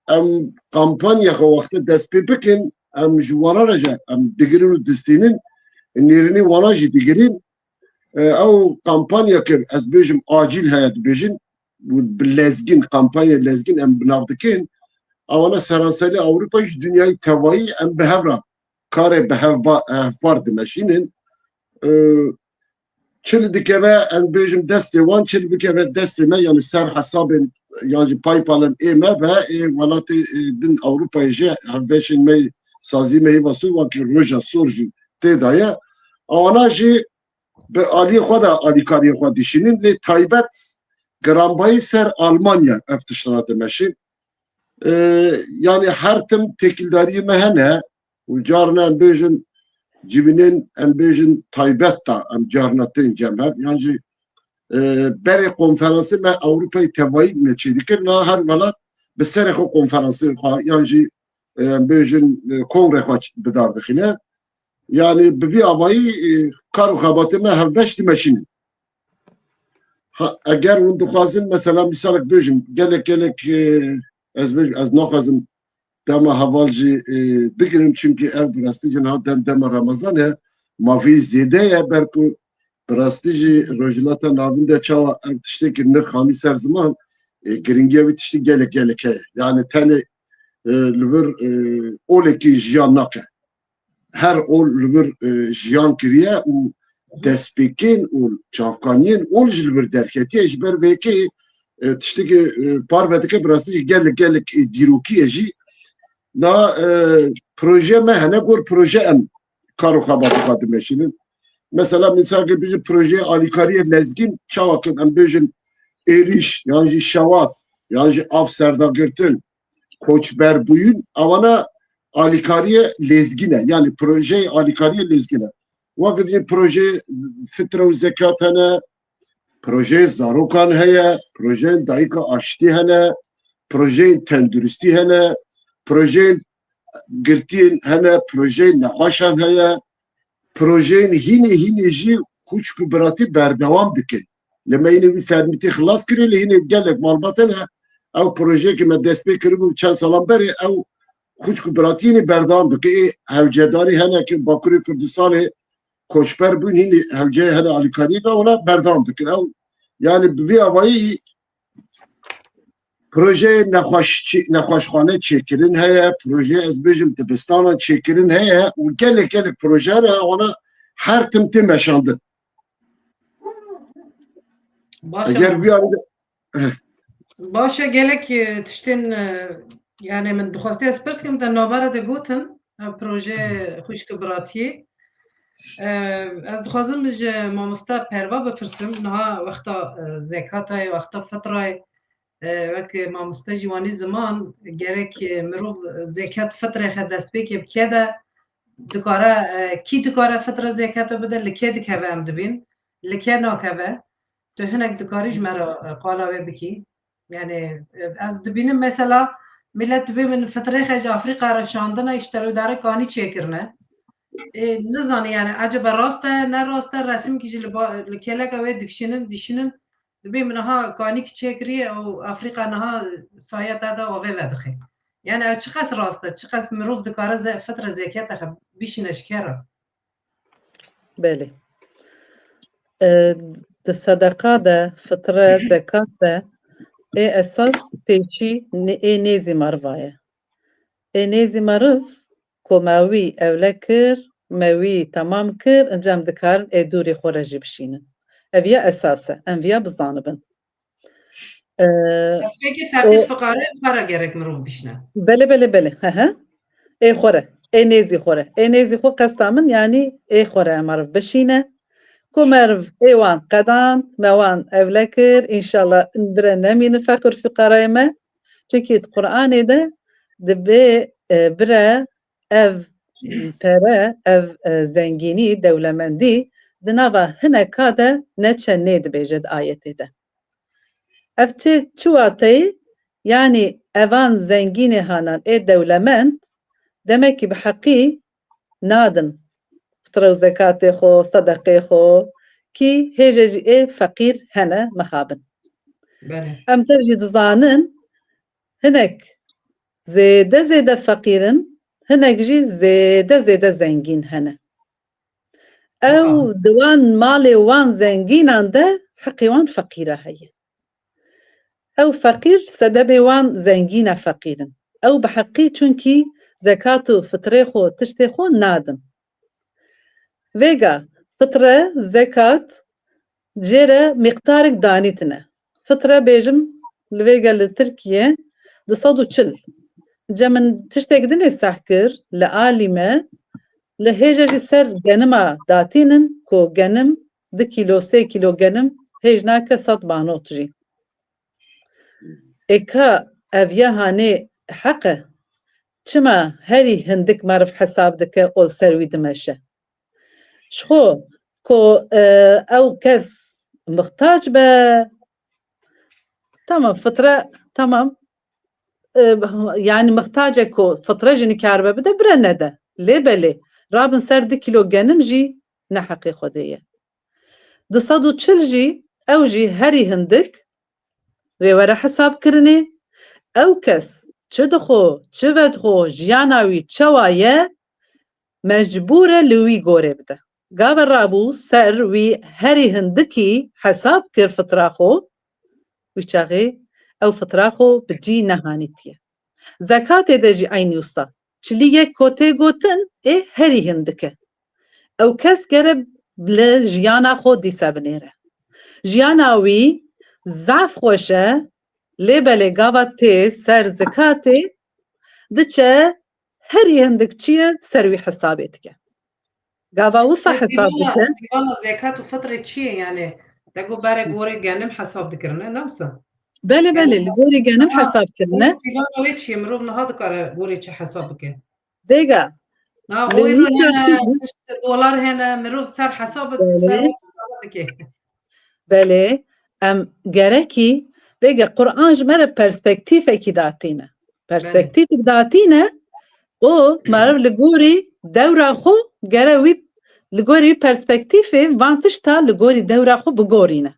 Em kampanya xwe wextê dest pê bikin, em ji wana re jî em digirin û distînin, nêrînê wana jî digirin. E, ew kampanya ke ez bêjim acîl heye dibêjin, û bi lezgîn, kampanya lezgîn em bi nav dikin, ewana seranserê Ewropa ji dinyayê tevayî em bi hev re karê bi hevba-, hevpar dimeşînin. E, çi li dikeve em bêjim destê wan, çi li bikeve destê me, yani ser hesabên yan jî PayPal'in ê me ve ê welatê e, din Ewropayê jî hevbeşên me sazî me hêva sor, wekî roja sor jî tê de ye. Ewana jî bi aliyê xwe de alîkariyê xwe dişînin, lê taybet giranbayî ser Almanya ev tiştana dimeşin. E, yani her tim têkildariyê me hene û carna em bêjin civînên em bêjin taybet de em carna tên cem hev. Yan jî e, berê konferansê me Ewropayê tevayî me çêdikir. Niha her welat bi serê xwe konferansê xwe yan jî e, em bêjin e, kongrê xwe bi dar dixîne. Yani bi vî avayî e, kar û xebatê me hevbeş dimeşînin. Ha, eger hûn dixwazin, mesela mîsalek bêjim, gelek gelek e, ez bêjim, ez naxwazim dema heval jî e, bigirim, çimkî ev bi rastî jî niha dem dema Remezan e, mafî zêde ye, ber ku bi rastî jî Rojhilata Navîn de çawa ev tiştekî nirx anî ser ziman, e, giringiya vî tiştî gelek gelek heye. Yani tenê e, li vir e, olekî jiyan nake. Her ol li vir e, jiyan kiriye û destpêkên ol, çavkaniyên ol jî li vir derketiye. Ji ber vê yekê e, tiştekî e, parve dike, bi rastî jî gelek gelek e, dîrokî ye jî. Na e, proje me hene, gor proje em kar û xebatê xwe dimeşînin. Mesela mîsalkê bijin projeyê alîkariyê lezgîn, çawa ku em bêjin êrîş yan jî şewat yan jî av serdagirtin, koçberbûyîn, ewana alîkariyê lezgîn e. Yani projeyê alîkariyê lezgîn e. Wek dî projeyê fitre û zekat hene, projeyê zarokan heye, projeyên dayika aştî hene, projeyên tenduristî hene, projeyên girtiyên hene, projeyên nexweşan heye, projeyên hînê hînê jî xwişk û biratî berdewam dikin. Li me yine wî fermîtî xilas kirî, li hînê gelek malbate ne. Ew projeyekê me dest pê kiribû çend salan berê, ew xwişk û biratiyê berdewam dike. Ê hewcedarî hene ki Bakurê Kurdistanê koçber bûn, hînê hewceyê hene alîkariyê de ona berdewam dikin. Ew, yani bi vî avayî projeyê nexweş-, nexweşxane çêkirin heye, projeyê ez bêjim dibistana çêkirin heye û gelek gelek proje hene, ona her tim tê meşandin. Baş e. Eger vî arî de Baş e, gelek, e, tiştên, e, yani min dixwestiye ez pirs kim, te navbera de gotin, e, proje xwişk û biratiyê. E, ez dixwazim ji mamoste Perva bipirsim, niha wexta, e, zekata ye, wexta fitra ye. E, wek mamoste jî wanî ziman, gerek, e, mirov zekat fitrê xe destpêkê bike de, dikare, e, kî dikare fitra zekata bide, li kê dikeve em dibîn, li kê nakeve? Tu hinek dikarî ji me re, e, qala wê bikî? Yani, e, ez dibînim mesela milet dibê min fitrê xe ji Afrîka re şandine, îşte li dare kanî çêkirine. Ê, nizanî yani, ecebe rast e, ne rast e, resimkî jî li ba-, li kêleka wê dikişînin, dişînin, dibê min niha kanîk çêkiriye û Afrîka niha saya te de avê vedixe. Yani ev çiqas rast e, çiqas mirov dikare ze-, fitre zekete xe bişîne ji kê re? Belê. E, di sedeqa de, fitre, zekat de, ê esas pêşî nê-, ê nêzî meriva ye. Ê nêzî meriv, ku me wî ewle kir, me wî temam kir, inca em dikarin ê dûrî xwe re jî bişînin. Ev ya esas e, em viya bizanibin. Ee, Destpêkê feqîr o fiqare xwe re gerek mirov bişne. Belê, belê, belê. He, he. Ê xwe re. Ê nêzî xwe re. Ê nêzî xwe qesta min, yanî ê xwe re meriv bişîne. Ku meriv ê wan qedand, me wan ewle kir. Înşallah bire nemînin feqîr fiqareyê me. Çunkî di Qur'anê de dibê, e, bire ev pere, ev, e, zengînî, dewlemendî di nava hineka de ne çend nê dibêje di ayetê de. Ev çi, çi wateyê? Yanî evan zengînê hanan ê dewlemend demekî bi heqî nadin fitre û zekatê xwe, sedeqê xwe, kî hêje jî ê feqîr hene mixabin. Belê. Em tev jî dizanin, hinek zêde zêde feqîr in, hinek jî zêde zêde zengîn hene. Ew Aha. di wan malê wan zengînan de heqê wan feqîra heye. Ew feqîr sedemê wan zengîna feqîr in. Ew bi heqî çunkî zekat û fitrê xwe, tiştê xwe nadin. Vêga fitre, zekat jê re mîqdarek danîtine. Fitre bêjim li vêga li Tirkiye du sed û çil. Ca min tiştek din ê seh kir, li alî me, li hêja jî ser genima datînin ku genim du kîlo, sê kîlo genim hêj nake sed manot jî. Ê ka ev ya hanê heq e? Çima herî hindik meriv hesab dike û li ser wî dimeşe? Ji xwe ku, e, ew kes mixtac be, tamam, fitre, tamam, e, yani mixtacek ku fitre jî nikaribe bide, bire nede. Lê belê, rabin ser du kîlo genim jî ne heqê Xwedê ye. Du sed û çil jî, ew jî herî hindik wê were hesabkirinê. Ew kes çi dixwe, çi vedixwe, jiyana wî çawa ye, mecbûr e li wî gorê bide. Gava rabû ser wî herî hindikî hesab kir fitra xwe, wî çaxê ew fitra xwe bi cî nehanîtiye. Zekatê de jî eynî wisa. Çilî yek ku tê gotin, ê herî hindik e. Ew kes gere li jiyana xwe dîse binêre. Jiyana wî zaf xweş e, lê belê gava tê ser zikatê, diçe herî hindik çi ye ser wî hesabê dike. Gava wisa hesab dike. Pîvana zekat û fitrê çi ye yani? Te got berek gorê genim hesab dikirine, ne wisa? Belê, belê, li gorî genim hesab kirine. Pîvana wê çi ye? Mirov niha dikare gorê çi hesab bike? Vêga. Na, li euro hene, dolar hene, mirov ser hesab, ser hesab dike. Belê, em gerekî, vêga Qur'an ji me re perspektîfekî datîne. Perspektîfek datîne, û meriv li gorî dewra xwe gere wî, li gorî perspektîfê van tişta li gorî dewra xwe bigorîne.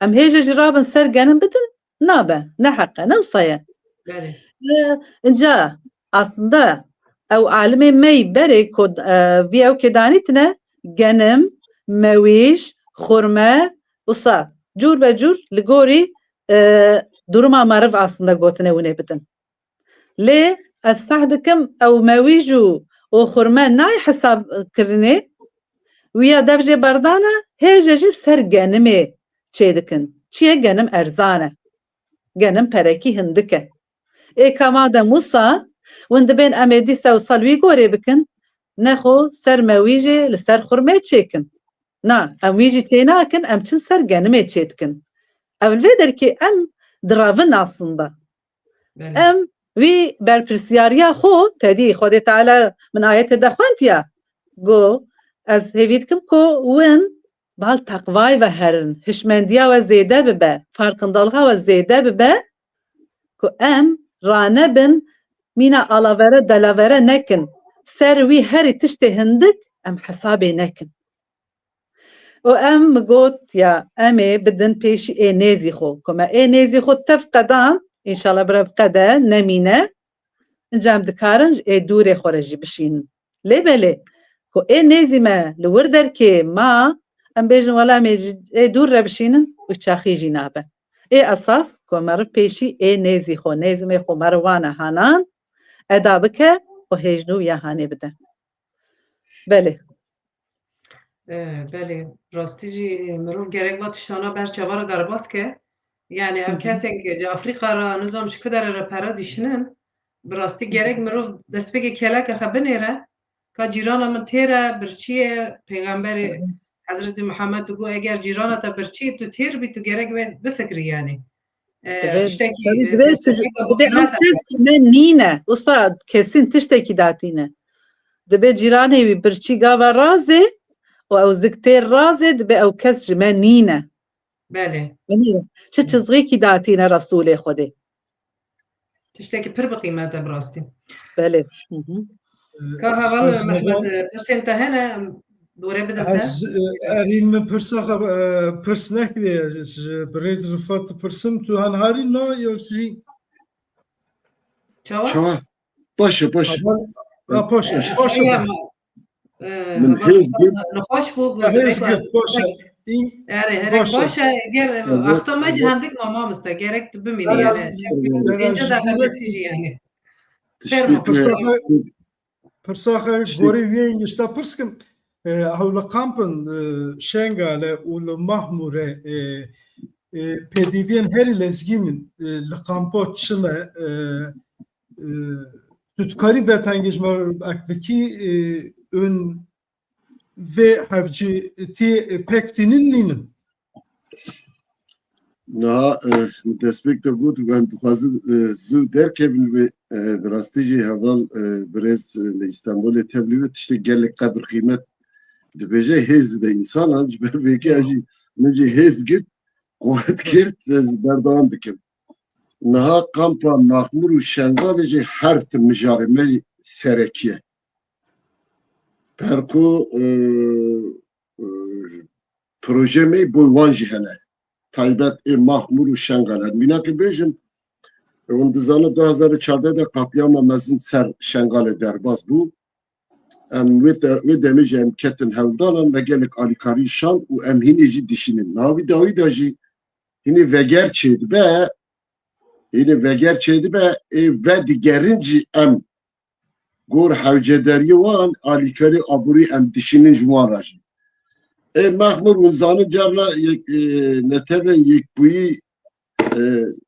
Em hêje jî rabin ser genim bidin, nabe. Ne heq e, ne wisa ye. Belê. E, Inca aslında ew alimê me yî berê ku, e, vî ew kê danîtine genim, mewîj, xurme, wisa cûr be cûr li gorî, e, duruma meriv aslında gotine winê bidin. Lê ez seh dikim ew mewîj û, û xurme nayê hesab kirinê, wîya dev jê berdane, hêje jî ser genimê çêdikin. Çi ye? Genim erzan e. Genim perekî hindik e. Ê ka madem wisa, win dibên em ê dîsa wisa li wî gorê bikin, nexwe ser mewîjê li ser xurmê çêkin. Na, em wî jî çênakin, em çin ser genimê çêdikin. Ev li vê derkê em direvin aslında. Belê. Em wî berpirsiyariya xwe, tedî Xwedê Teala min ayetê de xwentiya, got, ez hêvî dikim ku win bal teqvayê ve herin, hişmendiya we zêde bibe, farqindalga we zêde bibe, ku em ranebin mîna alavere delavere nekin. Ser wî herî tiştê hindik em hesabê nekin. Û em, min got, ya, em ê bidin pêşî ê nêzî xwe. Ku me ê nêzî xwe tev qedan, înşallah bira bi qede nemîne, inca em dikarin ji ê dûrê xwe re jî bişînin. Lê belê, ku ê nêzî me li wir derkê ma, em bêjin, wela em ê ji ê dûr re bişînin û çaxî jî nabe. Ê esas, ku meriv pêşî ê nêzî xwe, nêzimê xwe meriv wane hanan, eda bike û hêj nû ya hanê bide. Belê. E, belê, rastî jî mirov gerek va tiştana ber çava re derbas ke. Yani ev Hı hı. kesên ke ji Afrîka re, nizam ji ku dere re pere dişinin, bi rastî Hı hı. gerek mirov destpêkê keleke xwe binêre, ka cîrana min têr e, birçî ye, Pêxemberê Hı hı. Hezretî Mihemed digot, eger cîrana te birçî, tu têr bî, tu gerek wê bifikirî yani. E, Divê, tiştekî, tevî e, divê tu, felsefeka divê ew hikûmeta kes ji me nîne. Wisa kesîn tiştekî datîne. Divê cîranê wî birçî gava razê û ew zik têr razê, divê ew kes ji me nîne. Belê. Belê. Çi çizgîkî datîne Resûlê Xwedê. Tiştekî pir bi qîmet e bi rastî. Belê. Hı hı. Ka heval Mehmet, e, pirsên te hene, em dore bidin te. Ez, e, erî min pirsa xwe, e, pirs nekiriye, ji birêz Rifat pirsim, tu han harî na ya jî? Çawa? Çawa? Baş e, baş e. Heval, ha, baş e, baş e. Eya ma, e, Min heval hêz girt. Nexweş bû, Ya hêz girt, baş e. Î-, Erê, herek baş e. Baş e, ger, Evet, axta me jî evet. hendik ma mamoste, gerek tu bimînî, Bera yani. Bera Pênce deqe jî bimînî yani. Tiştê Fermo. Pirsa xwe, pirsa xwe Tiştê gorî wê nişta pirs kim. E, ew li kampin, e, Şengale û li Mahmûre, e, e, pêdiviyên herî lezgîn in, e, li kampo çi ne, e, e, tu dikarî vetengê ji me ek bikî, e, ûn vê hevcîtiyê pek tînin nînin. Niha, e, min destpêk de got, em dixwazin, e, zû derkevin wê, e, bi rastî jî heval, e, birêz, e, li Îstanbulê tevlî wê tiştê gelek qedir qîmet dibêje, hêz dide însanan, ji ber vêkê ez jî, min jî hêz girt, quwet girt, ez berdewam dikim. Niha kampa Maxmûr û Şengalê jî her tim mijarê me serekî ye. Ber ku, e, e, proje me bo wan jî hene. Taybet ê Maxmûr û Şengal. Mînakê bêjim, hûn dizanin du hezar û çardeh de qatliyama mezin ser Şengalê derbas bû. Em wê te-, wê demê jî em ketin hewldanan, me gelek alîkarî şand û em hînê jî dişînin. Niha wî dawî de jî hînê veger çêdibe, hînê veger çêdibe, ê vedigerin jî em gor hewcedariyê wan alîkarî aborî em dişînin ji wan re jî. Ê Mexmûr hûn zanin carna yek, e, netewên yekbûyî, e,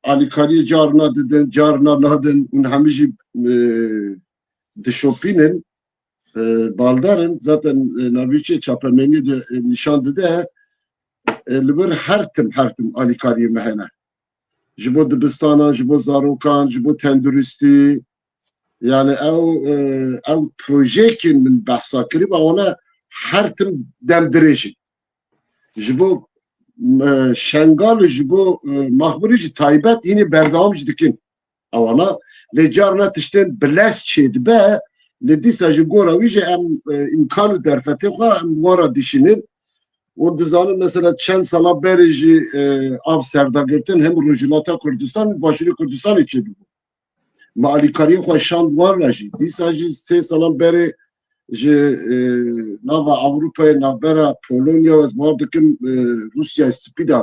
alîkariyê carna didin, carna nadin, hûn hemî jî, e, dişopînin, e, baldar in. Zaten, e, navîçê çapemeniyê de, e, nîşan dide, e, li vir her tim, her tim alîkariyê me hene. Ji bo dibistanan, ji bo zarokan, ji bo tenduristî. Yani ew, e, ew projeyekên min behsa kirî, ewana her tim dem dirêj in. Ji bo, e, Şengal û ji bo, e, Maxmûrê jî taybet hînê berdewam jî dikin. Ewana lê carna tiştên bi lez çêdibe, lê dîsa ji gora wî jî em, e, îmkan û derfetê xwe em wan re dişînin. Hûn dizanin mesela çend sala berê jî, e, av serdagirtin hem Rojhilata Kurdistan, Başûrê Kurdistanê çêbû. Me alîkariyê xwe şand wan re jî. Dîsa jî sê salan berê ji, e, nava Ewropayê, navbera Polonya, ez bawer dikim, e, Rûsya Spî de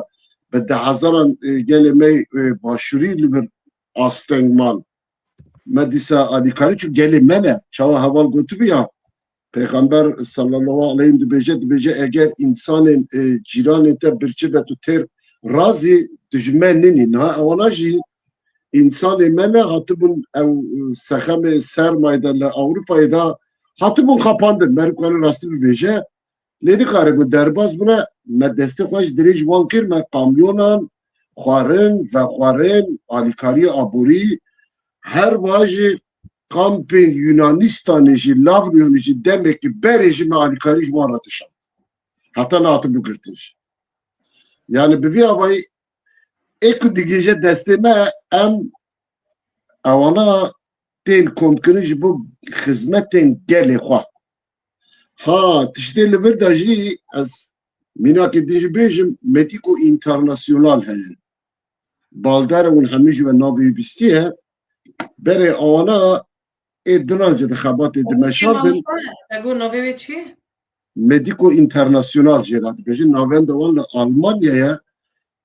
bi deh hezaran, e, gelê me, e, başûrî li vir asteng man. Me dîsa alîkarî, çû gelê me ne. Çawa heval gotibiya, Pêxember sallallahu aleyhi dibêje, dibêje, eger însanên, e, cîranên te birçî be, tu têr razî, tu ji me ninî. Niha ewana jî însanê me ne, hatibûn ew, e, sexemê sermayê de li Ewropayê de hatibûn xapandin. Meriv kane rastî bibêje, lê nikaribûn derbas bûne. Me destê xwe ji dirê ji wan kir, me kamyonan xwarin, vexwarin, alîkariyê aborî, her wiha jî kampên Yunanistanê jî, Lavriyonê jî demekî berê jî me alîkarî ji wan re dişand. Heta niha hatibû girtin jî. Yani bi vî avayî ê ku digihîje destê me, em ewana tên komkirin ji bo xizmetên gelê xwe. Ha, tiştê li vir de jî ez mînakê din jî bêjim, Medîko Înternasyonal heye. Baldere hûn hemî ji we navê wî bîstiye. Berê awana ê dinan jî di xebatê dimeşandin. Mamoste, te got navê wê çi? Medîko Înternasyonal jê re dibêjin. Navenda wan li Almanyayê.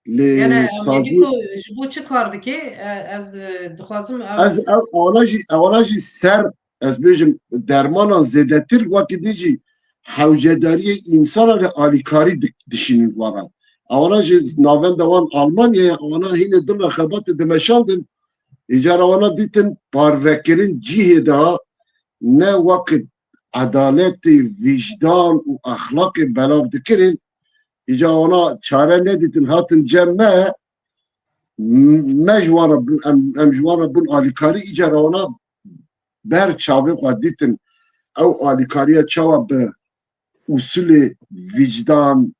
Lê Yani, savî Medîko ji bo çi kar dike? E, ez, e, dixwazim ew Ez ew awana jî, awana jî ser, ez bêjim, dermanan zêdetir wekî din jî hewcedariyê însanan re alîkarî dik-, dişînin vara. Awana jî navenda wan Almanyayê, awana hînê dil re xebatê dimeşandin. Îcar awana dîtin parvekirin cihê de ne wekî edaletê, vîjdan û exlaqê belav dikirin. Îca wana çare nedîtin, hatin cem me, m-, me ji wan re bûn, em, em ji wan re bûn alîkarî, îca re wana ber çavê xwe dîtin. Ew alîkariya çawa bi usulê vîcdan,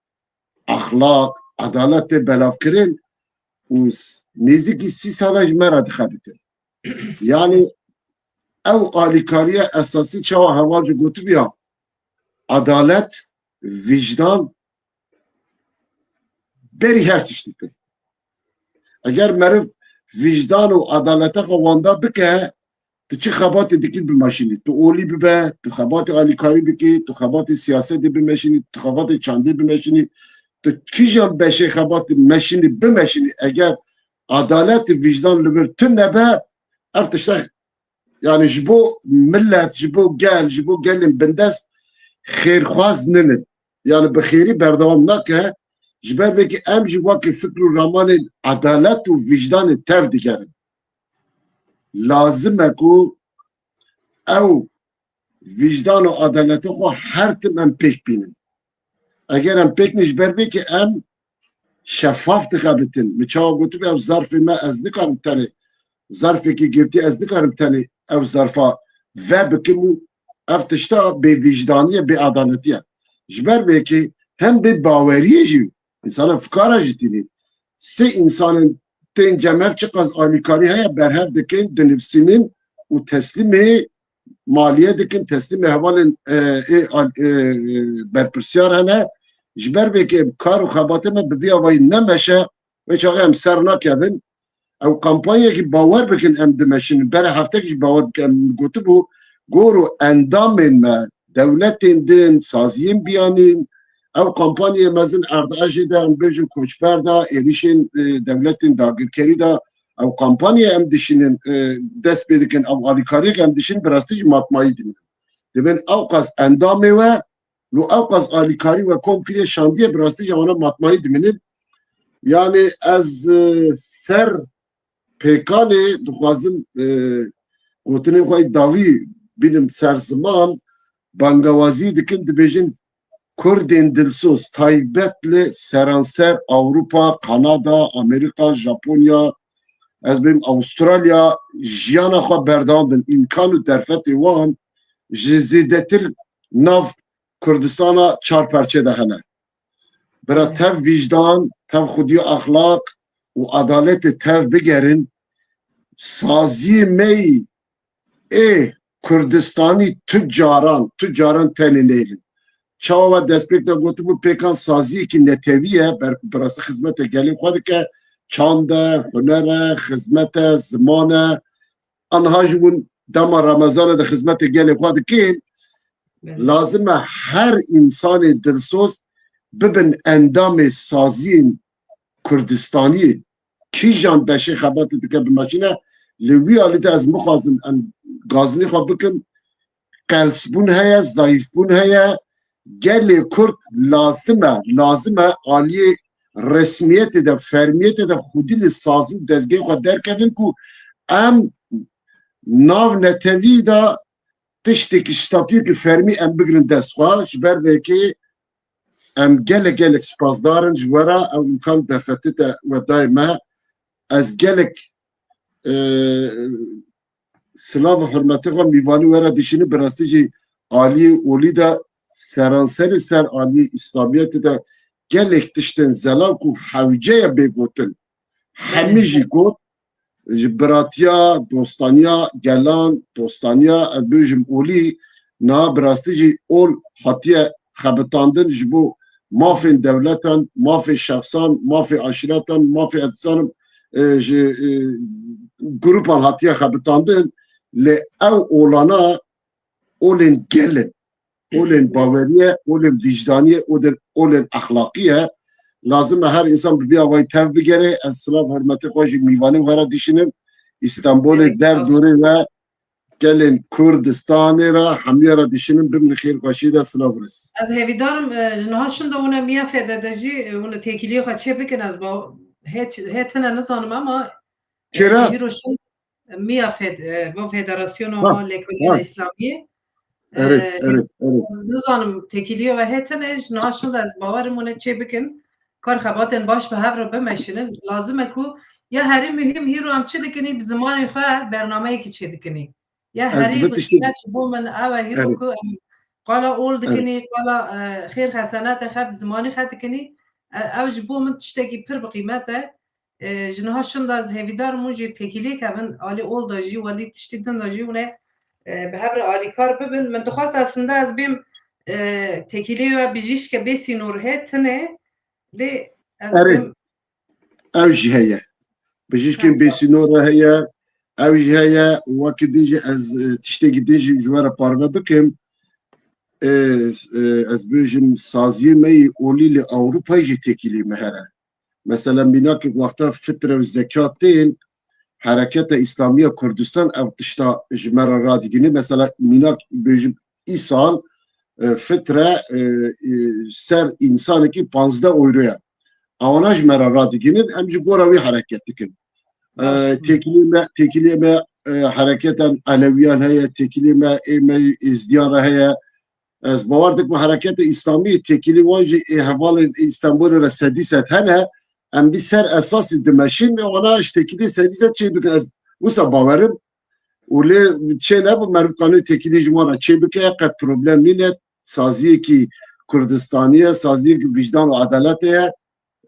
exlaq, edaletê belav kirin û s-, nêzîkî sî sala ji me re dixebitin. Yani ew alîkariya esasî çawa heval jî gotibiya, edalet, vîcdan, berî her tiştî tê. Eger meriv vîcdan û edaleta xwe wenda bike, tu çi xebatê dikî bimeşînî. Tu olî bibe, tu xebatê alîkarî bikî, tu xebatê siyasetê bimeşînî, tu xebatê çandê bimeşînî, tu kîjan beşê xebatê meşînî, bimeşînî, eger edalet û vîcdan li vir tune be, ev tişta, yani ji bo millet, ji bo gel, ji bo gelên bindest xêrxwaz ninin. Yani bi xêrî berdewam nake, ji ber vê ki em jî wekî fikr û ramanên edalet û vîcdanê tev digerin. Lazim e ku ew vîcdan û edaleta xwe her tim em pêk bînin. Eger em pêk ne, ji ber vê ki em şefaf dixebitin. Min çawa gotibe, ev zarfê me, ez nikarim tenê zarfekî girtî, ez nikarim tenê ev zarfa vebikim û ev tişta bêvîcdanî ye, bêedaletî ye. Ji ber vê ki hem bê baweriyê jî, însanan fikara jî tînin. Sê însanên tên cem hev çiqas alîkarî heye, berhev dikin, dinivsînin û teslîmê maliye dikin, teslîmê hevalên, e, ê, al-, e, berpirsiyar hene. Ji ber vê ki kar û xebatê me bi vî avayî nemeşe, wê çaxê em ser nakevin. Ew kampanyayekî bawer bikin em dimeşînin. Berê heftek jî bawer bikin em gotibû, gor û endamên me, dewletên din, saziyên biyanîn, ew kampanyaya mezin erdê jê de em bêjin koçber de, êrîşên, e, dewletên dagirkerî de, ew kampanyaya em dişînin, e, dest pê dikin, ew alîkariyek em dişînin, bi rastî jî matmayî dimînin. Dibên ew qas endamê we, lo ew qas alîkarî we kom kiriye, şandiye, bi rastî jî wana matmayî dimînin. Yani ez, e, ser pêkanê dixwazim, e, gotinên xwe yê dawî bînim ser ziman, bangewazî dikim, dibêjin Kurdên dilsoz, taybet li seranser Ewropa, Kanada, Amerîka, Japonya, ez bêm Avustralya, jiyana xwe berdewam bin, îmkan û derfetê wan ji zêdetir nav Kurdistana çar perçe de hene. Bira tev vîjdan, tev xwedî exlaq û edaletê tev bigerin, saziyê me yî ê Kurdistanî tu caran, tu caran tenê neyrin. Çawa we destpêk de gotibû, pêkan saziyekî netewî ye, ber-, bi rastî xizmete gelê xwe dike, çand e, huner e, xizmet e, ziman e. Aniha jî hûn dema Remezanê de xizmetê gelê xwe dikin, lazim e her însanê dilsoz bibin endamê saziyên Kurdistaniyê. Kîjan beşê xebatê dike bimeşîne, li wî alî de ez mixwazim em gazinê xwe bikim, qelsbûn heye, zayîfbûn heye. Gelê Kurd lazim e, lazim e aliyê resmiyetê de, fermiyetê de xwedî li sazî û dezgehê xwe derkevin ku em nav netewî de tiştekî, statuyekî fermî em bigirin dest xwe. Ji ber vê yekê em gelek, gelek spasdar in ji we re, ew îmkan derfetê te we dayê me. Ez gelek, e, silav û hurmetê xwe mîvanî we re dişînim, bi rastî jî aliyê olî de seranserê ser aliyê Îslamiyetê de gelek tiştên zelal ku hewce ye bê gotin. Hemî jî got, ji biratiya, dostaniya gelan, dostaniya, ez bêjim olî, niha bi rastî jî ol hatiye xebitandin ji bo mafên dewletan, mafê şexsan, mafê aşîretan, mafê, ez dizanim, e, ji, e, grupan hatiye xebitandin, lê ew olana olên gel in, olên bawerî ye, olên vîcdanî ye, olên, olên exlaqî ye. Lazim e her însan bi vî awayî tev bigere. Ez silav hurmetê xwe jî mîvanê we re dişînim. Îstanbulê, gelek der spas, dorê we, gelên Kurdistanê re, hemiya re dişînim. Bimînin xêr xweşî de, silav û rêz. Ez hêvîdar im, e, ji niha şinda hûn e Miyafê de, de jî, e, hûn e têkiliyê xwe çê bikin. Ez ba-, hê, hê tine nizanim ama, e, Kira? Hîro şind Miyafê, e, bo Federasyona Ha, Lêkolîna ha. Îslamiyê. Erê, E, erê, erê. Ez nizanim têkiliyê we hê tine, ji niha şinda ez bawer im hûn e çê bikin. Kar xebatên baş bi hev re bimeşînin. Lazim e ku ya herî muhîm hîro em çi dikinî, bi zimanê xwe bernameyekî çê dikinî. Ya Ez herî vê bi tiştê qîmet ji bo min ew e hîro Erê. ku em qala ol Erê. dikinî, qala, e, xêr xesenete xwe bi zimanê xwe dikinî. E, ew ji bo min tiştekî pir bi qîmet e. E, ji niha şinda ez hêvîdar im hûn jî têkiliyê kevin alî ol de jî, welî tiştî din de jî hûn ê, e, bi hev re alîkar bibin. Min dixwest aslında ez bêm, e, têkiliyê we bijîşke bê sînor hê tine, lê ez Erê. bêm Ew jî heye. Bijîşkên Ha, bêsînor re heye. Ew jî heye. Wekî din jî ez, e, tiştekî din jî ji we re parve bikim. E, e, ez bêjim saziyê me yê olî li Ewropayê jî têkilî me here. Mesela mînakê wexta fitre û zekat tên, Hereketa Îslamî ya Kurdistan ev tişta ji me re radigihîne. Mesela mînak bêjim îsal, e, fitre, e, e, ser însanekî panzdeh euro ye. Ewana ji me re radigihînin, em ji gora wî hereket dikin. E, Baş. têkiliyê me, têkiliyê me, e, hereketa Elewiyan heye, têkiliyê me ê me Êzdiyan re heye. Ez bawer dikim hereketa Îslamî têkilî wan jî ê hevalên Îstanbulê re sedî sed hene. Em vî ser esasî dimeşin, wana ji têkilî sedî sed çê bikin. Ez wisa bawerim. Û lê çê nebû, meriv kanê têkilî ji wan re çê bike, qet problem nîne. Saziyekî Kurdistanî ye, saziyekî vîcdan û edaletê ye.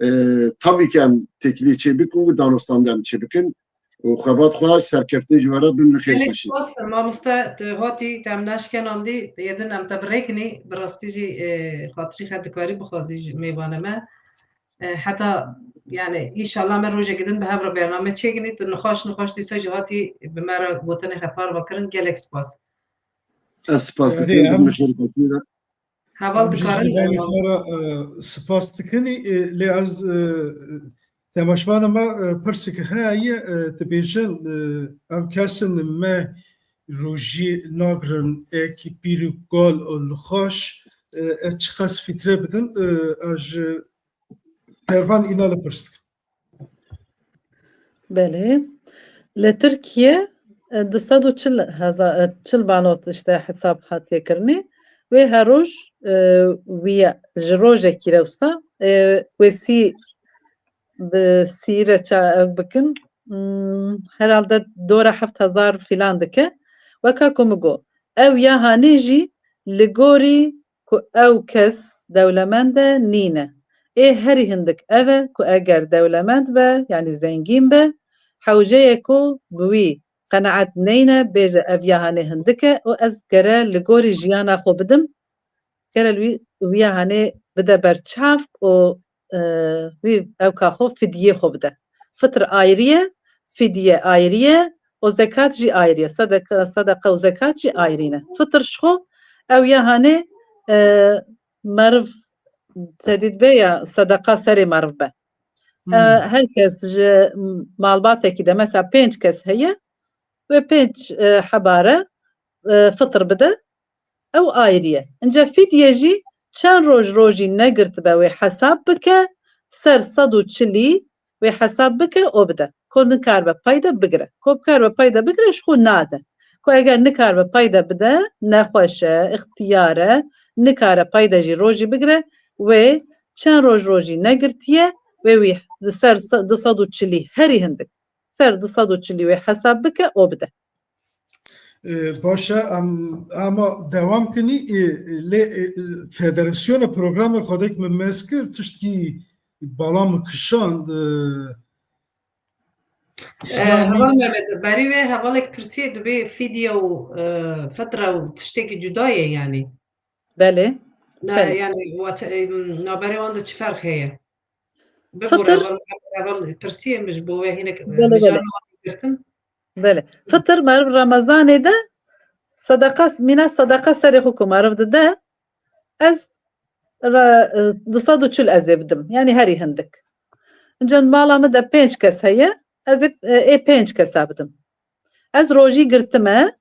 E, tabii ki em têkilî çê bikin û danûstandin em çê bikin. Û xebat xwe serkeftin ji we re bimînin xêr Gelek xweşî. Spas, mamoste, tu hatî, te em neşkenandî, yê din em te birêkinî, bi rastî jî, e, xatirî xwe dikarî bixwazî ji mêvanê me. E, heta, yani, înşallah me rojekî din bi hev re bername çêkinî, tu nixweş, nixweş dîsa jî hatî bi me re gotinê xwe parve kirin, gelek spas. Ez spas Erê, dikim, em bimînin xêr xweşî re. Heval Em jî ji dikarin, vî e, xwe re, e, spas dikin, e, lê ez, e, temaşvana me, e, pirsek heye, e, dibêjin, e, ev kesin me rojî nagrin ek pîr û kal û li xweş, e, e, çiqas fître bidin, e, ez ji Pervan îna li pirs dikim. Belê. Li Tirkiye, e, du sed û çil hezar, e, çil banot işte hesab hatiye kirinê. Wê her roj, e, wî ji rojekî re wisa, e, wê sî bi sî re ça-, ew bikin. Hmm, herhalde dora heft hezar filan dike. Weka ku min got, ew ya hanê jî li gorî ku ew kes dewlemend e nîne. Ê herî hindik ev e ku eger dewlemend be, yanî zengîn be, hewce ye ku bi wî qenaet neyne, bêje ev ya hanê hindik e û ez gere li gorî jiyana xwe bidim. Gere li wî, wiya hanê bide ber çav û, e, wî ewka xwe fidiyê xwe bide. Fitr ayrî ye, fidye ayrî ye û zekat jî ayrî ye. Sedeka, sedeqa û zekat jî ayrî ne. Fitr ji xwe ew ya hanê, e, meriv tedît be ya sedeqa serê meriv be. E, Hmm. Her kes ji malbatekî de mesela pênc kes heye, wê pênc, e, hebare, e, fitr bide, ew ayrî ye. Înca fidye jî çend roj rojî negirtibe wê hesab bike, ser sed û çilî wê hesab bike û bide. Ku nikaribe pey de bigire. Ku bikaribe pey de bigire, ji xwe nade. Ku eger nikaribe pey de bide, nexweş e, ixtiyar e, nikare pey de jî rojî bigire, wê çend roj rojî negirtiye, wê wî li ser se-, du sed û çilî herî hindik. Ser du sed û çilî wê hesab bike û bide. E, baş e, em, ema dewam kinî, e, lê, e, federasyona programê xwedek min mez kir, tiştkî bala min kişand, e, E, Îslamî. Heval Mehmet, berî wê hevalek pirsiye, dibê fidye û, e, fitra û tiştekî cuda ye yanî. Belê. Ne, Belê. Yanî, wat-, e, naberê wan de çi ferq heye? Bibûre, Fitr. Heval, heval pirsiye min ji bo we hinek, e, Belê, mijarê belê. Wan girtin. Belê. Fitr meriv Remezanê de sedeqa, mîna sedeqa serê xwe ku meriv dide, ez re-, e, du sed û çil ez ê bidim. Yanî herî hindik. Înca mala min de pênc kes heye, ez ê, e, ê pênc kesa bidim. Ez rojî girtime,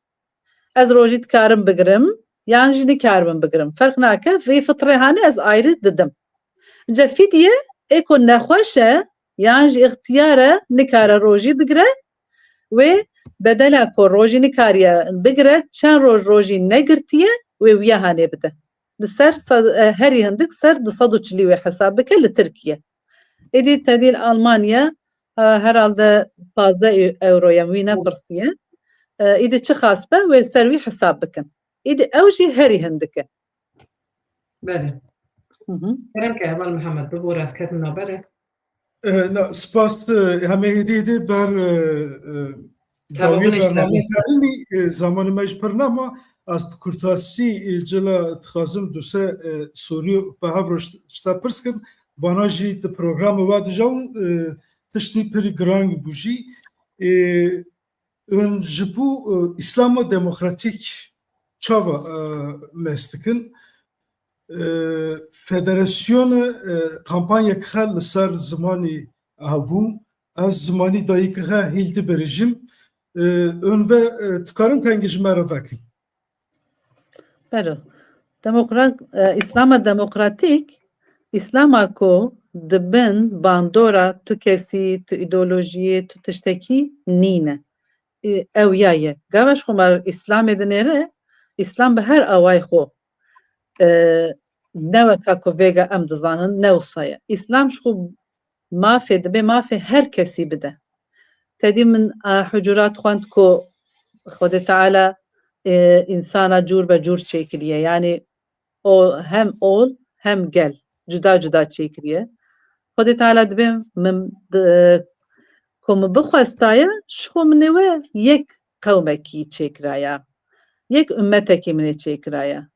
ez rojî dikarim bigirim, yan jî nikaribim bigirim. Ferq nake, vê fitrê hanê ez ayrî didim. Înca fidye, ê ku nexweş e, yan jî ixtiyar e, nikare rojî bigire, wê bedela ku rojî nikariye bigire, çend roj rojî negirtiye, wê wiya hanê bide. Li ser se-, e, herî hindik ser du sed û çilî wê hesab bike li Tirkiye. Êdî tedî li Almanya, e, herhalde pazdeh euro ye, wî nepirsiye. E, êdî çi xas be, wê ser wî hesab bikin. Êdî ew jî herî hindik e. Belê. Hı hı. Kerem ke, Heval Mihemed, bibûre, ez ketim navberê. E, na, spas, e, hemê êdî êdî ber, e, e, Tamam, dawiyê bine işte. Bername kirinî, e, zamanê me ji pir nema, ez bi kurtasî, e, cila dixwazim du sê, e, sorî bi hev re ji te pirs kim, vana jî di programê we de jî, e, tiştî pir giran bû jî. E, Hûn ji bo, e, Îslama demokratîk çawa, e, mez dikin? E, federasyona, e, kampanyek xel li ser zimanî hebû, ez zimanî dayikê xwe hîl dibirêjim. E, hûn ve, e, dikarin tengê ji me re vekin. Bero. Demokrat, e, Îslama demokratîk, Îslama ku di bin bandora tu kesî, tu îdeolojiyê, tu tiştekî nîne. E, ew ya ye. Gava ji xwe me Îslamê dinêre, Îslam bi her awayê xwe, e, ne weka ku vêga em dizanin, ne wisa ye. Îslam ji xwe mafê, dibe mafê her kesî bide. Tedî min, a, Hucurat xwend ku Xwedê Teala, e, însana cûr be cûr çêkiriye. Yanî o hem ol hem gel cuda cuda çêkiriye. Xwedê Teala dibe min di, ku min bixwestaye, ji xwe min ê we yek qewmekî çêkiraya. Yek ummetekî min ê çêkiraya.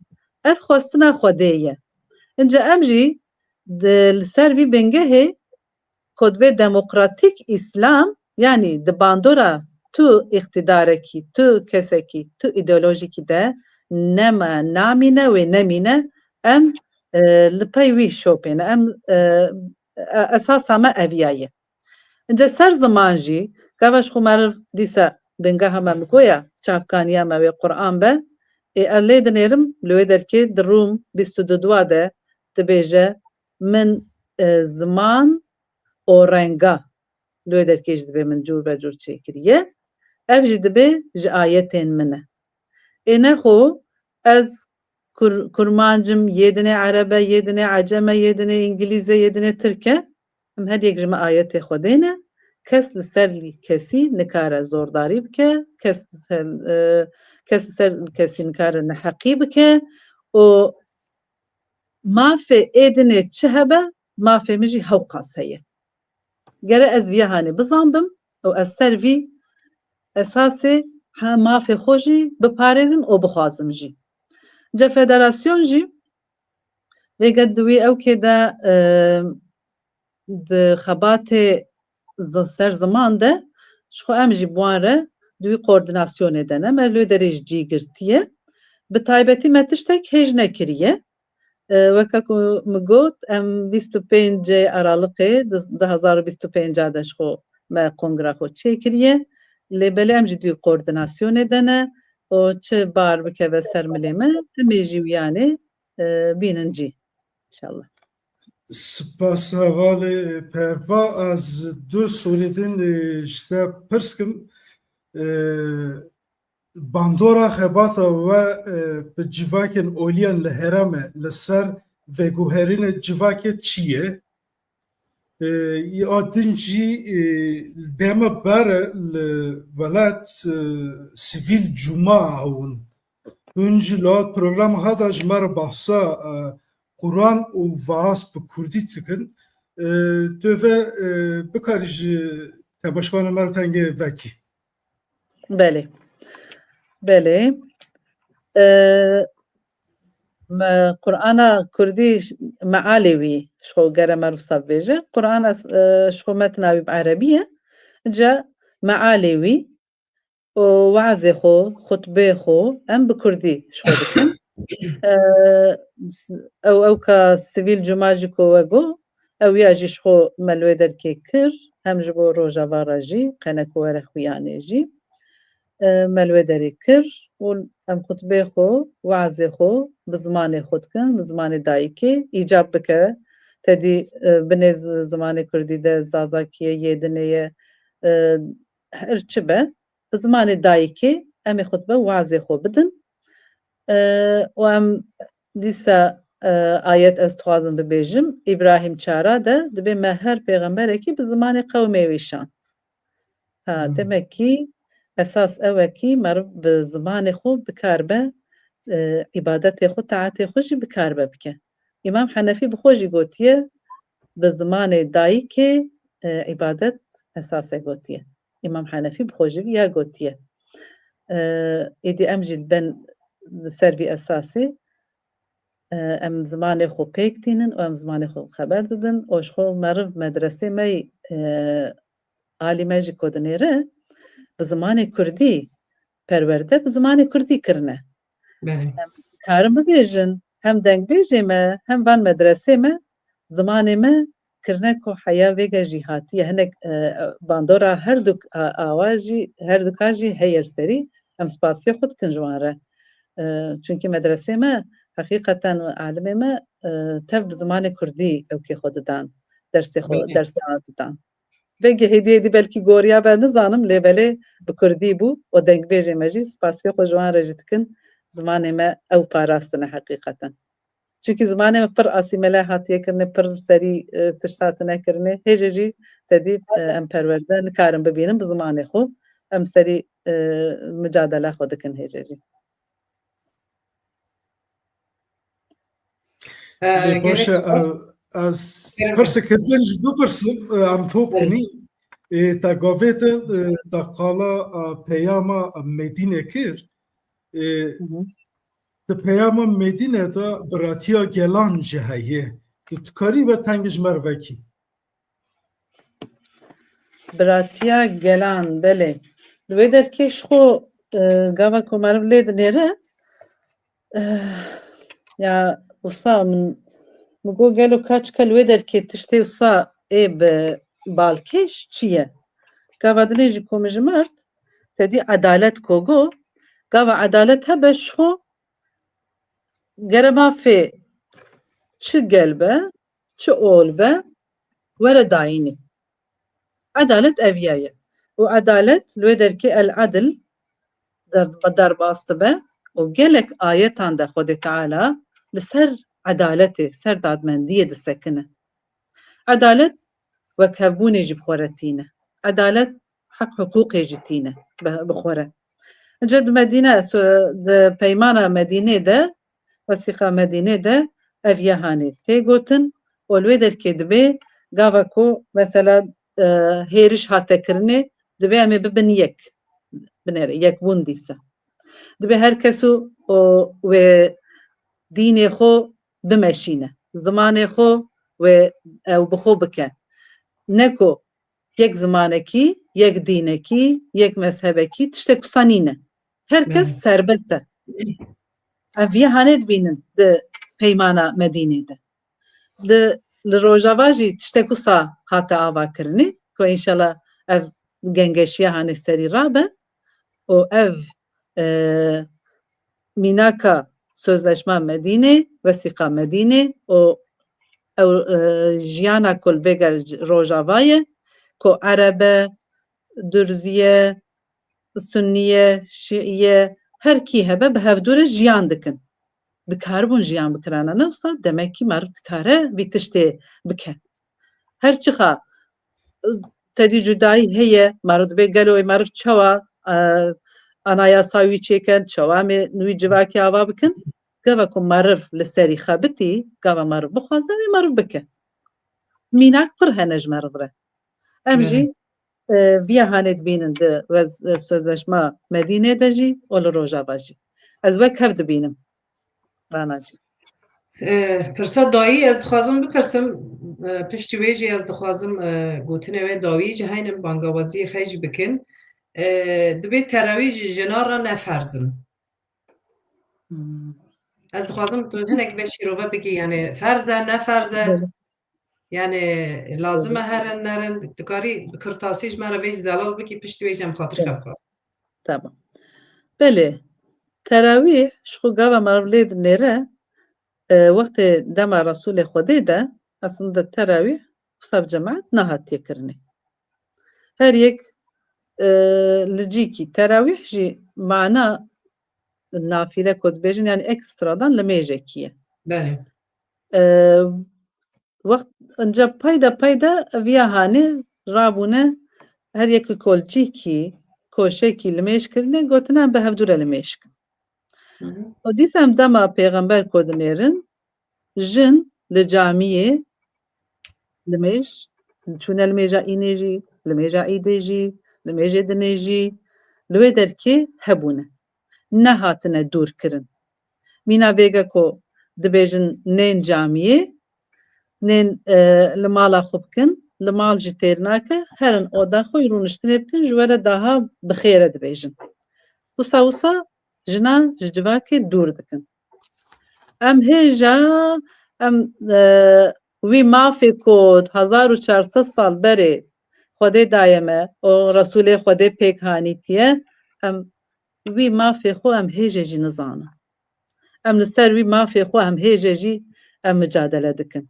Ev xwestina Xwedê ye. Înca em jî di, li ser vî bingehê ku dibe demokratîk Îslam, yanî di bandora tu îqtîdarekî, tu kesekî, tu îdeolojîkî de nema namîne wê nemîne, em, e, li pey wî şopê ne. Em, e, e, esasa me eviya ye. Înca ser ziman jî, gava ji xwe meriv dîsa bingeha me min goya, çavkaniya me wê Quran be, ê ez lê dinêrim, li wê derkê di Rûm bîst û du dua de dibêje, min, e, ziman û renga, li wê derkê jî dibê min cûr be cûr çêkiriye. Ev jî dibê ji ayetên min e. Ê nexwe ez kur-, kurmanc im, yê dinê ereb e, yê dinê ecem e, yê dinê îngilîz e, yê dinê tirk e. Em her yek ji me ayetê Xwedê ne. Kes li ser li kesî nikare zordarî bike, kes li ser, e, kes li ser li kesî nikare neheqî bike û mafê ê dinê çi hebe, mafê min jî hewqas heye. Gere ez viya hanê bizanbim û ez ser vî esasê he mafê xwe jî biparêzim û bixwazim jî. Ca federasyon jî Lê get di wî ewkê de, e, di xebatê zi-, ser ziman de ji xwe em jî bi wan re di wî koordinasyonê de ne. Me li wê derê ji cî girtiye. Bi taybetî me tiştek hêj nekiriye. E, weke ku min got, em bîst û pêncê Araliqê di, du hezar û bîst û pênc de ji xwe me kongra xwe çêkiriye. Lê belê em jî di wî koordinasyonê de ne û çi bar bikeve ser milê me, em ê jî wiyanê, e, bînin cî. İnşallah. Spas hevalê Perva, ez du sorî din, e, ji te pirs kim. E, bandora xebata we, e, bi civakên oliyan li herêmê li ser veguherînê civakê çi ye? E, ya din jî, e, dema bere li welat, e, sivîl cuma hewin. Hûn jî li programa hada ji me re bahsa, e, Quran û vaaz bi kurdî dikin. E, tu vê, e, bikarî ji temaşevanê me re tengê vekî. Belê. Belê. E, me, Qur'ana kurdî ş-, mealê wî ji xwe gere meriv wisa bibêje. Qur'ana, e, ji xwe metna wî bi erebî ye. Ca mealê wî û weazê xwe, xutbê xwe em bi kurdî ji xwe dikin. E, s-, ew, ew ka sivîl cuma jî ku we got, ew ya jî ji xwe me li wê derkê kir, hem ji bo Rojava re jî, qene ku were xuyanê jî, e, me li wê derê kir û em xutbê xwe, weazê xwe bi zimanê xwe dikin, bi zimanê dayikê, îcab bike, te dî, e, binê zi-, zimanê kurdî de, zazakiyê, yê dinê ye, e, her çi be, bi zimanê dayikê em ê xutbe û weazê xwe bidin. E, û em dîsa, e, ayet ez dixwazim bibêjim, Îbrahîm çara de dibê me her pêxemberekî bi zimanê qewmê wî şand. Ha, Hmm. Demek ki esas ew e ki meriv bi zimanê xwe bikaribe, e, îbadetê xwe, taetê xwe jî bikaribe bike. Îmam Henefî bi xwe jî gotiye, bi zimanê dayikê, e, îbadet esas e gotiye. Îmam Henefî bi xwe jî ya gotiye. E, êdî em jî li ben li ser vî esasê, e, em zimanê xwe pêk tînin û em zimanê xwe xeber didin û ji xwe meriv medresê me yî, e, alî me jî ku dinêre, bi zimanê kurdî perwerde bi zimanê kurdî kirine. Belê. Em karin bibêjin, hem dengbêjê me, hem van medresê me, zimanê me kirine ku heya vêga jî hatiye. Hinek, e, bandora her du a-, awa jî, her duka jî heye serî, em spasiya xwe dikin ji wan re. E, çunkî medresê me, heqîqeten alimê me, e, tev bi zimanê kurdî ewkê xwe didan, dersê xwe, Belê. Dersa didan. Vegê hêdî hêdî belkî goriya be, nizanim, lê belê bi kurdî bû û dengbêjê me jî spasiya xwe ji wan re jî dikin, zimanê me ew parastine heqîqeten. Çunkî zimanê me pir asîmele hatiye kirine, pir serî, e, tişt hatine kirine. Hêjê jî te dî, e, em perwerde nikarin bibînin bi zimanê xwe. Em serî, e, micadela xwe dikin hêjê jî. Lê baş e, ez pirseke din jî bipirsim, e, em top kinî. E, te gavê te, e, te qala, e, peyama Medîne kir. E, Hı hı. Di peyama Medîne de biratiya gelan jî heye. Tu dikarî ve tengê ji me re vekî. Biratiya gelan, belê. Li wê derkê ji xwe, e, gava ku meriv lê dinêre, e, ya wisa min, min got gelo ka çika li wê derkê tiştê wisa ê bi balkêş çi ye? Gava dinê jî ku min ji mert, te dî edalet ku got, gava edalet hebe ji xwe gere mafê çi gel be, çi ol be, were dayînê. Edalet eviya ye. Û edalet li wê derkê el-edil der-, derbas dibe û gelek ayetan de Xwedê Teala li ser edaletê, ser dadmendiyê disekine. Edalet wekhevbûnê jî bi xwe re tîne. Edalet heq hiqûqê jî tîne bi, bi xwe re. Ince di Medîne, so-, di peymana Medînê de, wesîqa Medînê de ev ya hanê tê gotin û li wê derkê dibê gava ku mesela, e, hêriş hate kirinê, dibê em ê bibin yek. Binêre, yekbûn dîse. Dibê her kes û, û wê dînê xwe bimeşîne. zimanê xwe wê ew bi xwe bike. Ne ku yek zimanekî, yek dînekî, yek mezhebekî tiştek wisa nîne. Her kes Belê. serbest e. Em viya hanê dibînin di peymana Medînê de. Di, li Rojava jî tiştek wisa hate avakirinê, ku înşallah ev gengeşiya hanê serî rabe û ev, e, mînaka Sözleşma Medînê, Vesîqa Medînê û ew, e, jiyana ku li vê gel Rojava ye, ku Ereb e, Durzî ye, Sunnî ye, Şîî ye, her kî hebe bi hevdû re jiyan dikin. Dikaribûn jiyan bikirana, ne wisa demekî meriv dikare vî tiştê bike. Her çiqa tedî cudayî heye, meriv dibê gelo ê meriv çawa, e, anayasa wî çêkin, çawa em ê wî civakê ava bikin. Gava ku meriv li serî xebitî, gava meriv bixwaze, wê meriv bike. Mînak pir hene ji meriv re. Em Belê. jî, e, viya hanê dibînin di wez-, e, sözleşma Medînê de jî û li Rojava jî. Ez wek hev dibînim. Vana jî. E, pirsa dayî ez dixwazim bipirsim, e, piştî wê jî ez dixwazim, e, gotinê wê dawî jî heynin bangawazî xwe jî bikin. E, dibê terawî ji jinan re ne ferz in. Hmm. Ez dixwazim tu hinek ve şîrove bikî, yani ferz e, ne ferz e? Belê. Yani lazim e Belê. herin, nerin, dikarî bi kurtasî ji me re vê jî zelal bikî, piştî wê jî em xatir Belê. xwe bixwazin. Tamam. Belê, terawîh ji xwe gava meriv lê dinêre, e, wextê dema Resûlê Xwedê de, aslında terawîh wisa bi cemaet nehatiye kirinê. Her yek, e, li cîkî terawîh jî mana nafile ku dibêjin, yani ekstradan limêjekî ye. Belê. E, wext, inca payda payda viya hanê rabûne, her yekî ku li cîkî koşekî limêj kirine, gotine em bi hevdû re limêj kin. Hı hı. Û dîsa em dema pêxember ku dinêrin, jin li camiyê limêj, çûne limêja înê jî, limêja îdê jî, limêjê dinê jî, li wê derkê hebûne. Nehatine dûr kirin. Mîna vêge ku dibêjin nên camiyê, nên, e, li mala xwe bikin, li mal jî têr nake, herin oda xwe rûniştinê bikin, ji we re daha bi xêr e dibêjin. Wisa wisa jinan ji civakê dûr dikin. Em hêja, em, e, wî mafê ku hezar û çar sed sal berê Xwedê daye me û Resûlê Xwedê pêk hanîtiye, em wî mafê xwe em hêje jî nizanin. Em li ser wî mafê xwe em hêje jî em micadele dikin.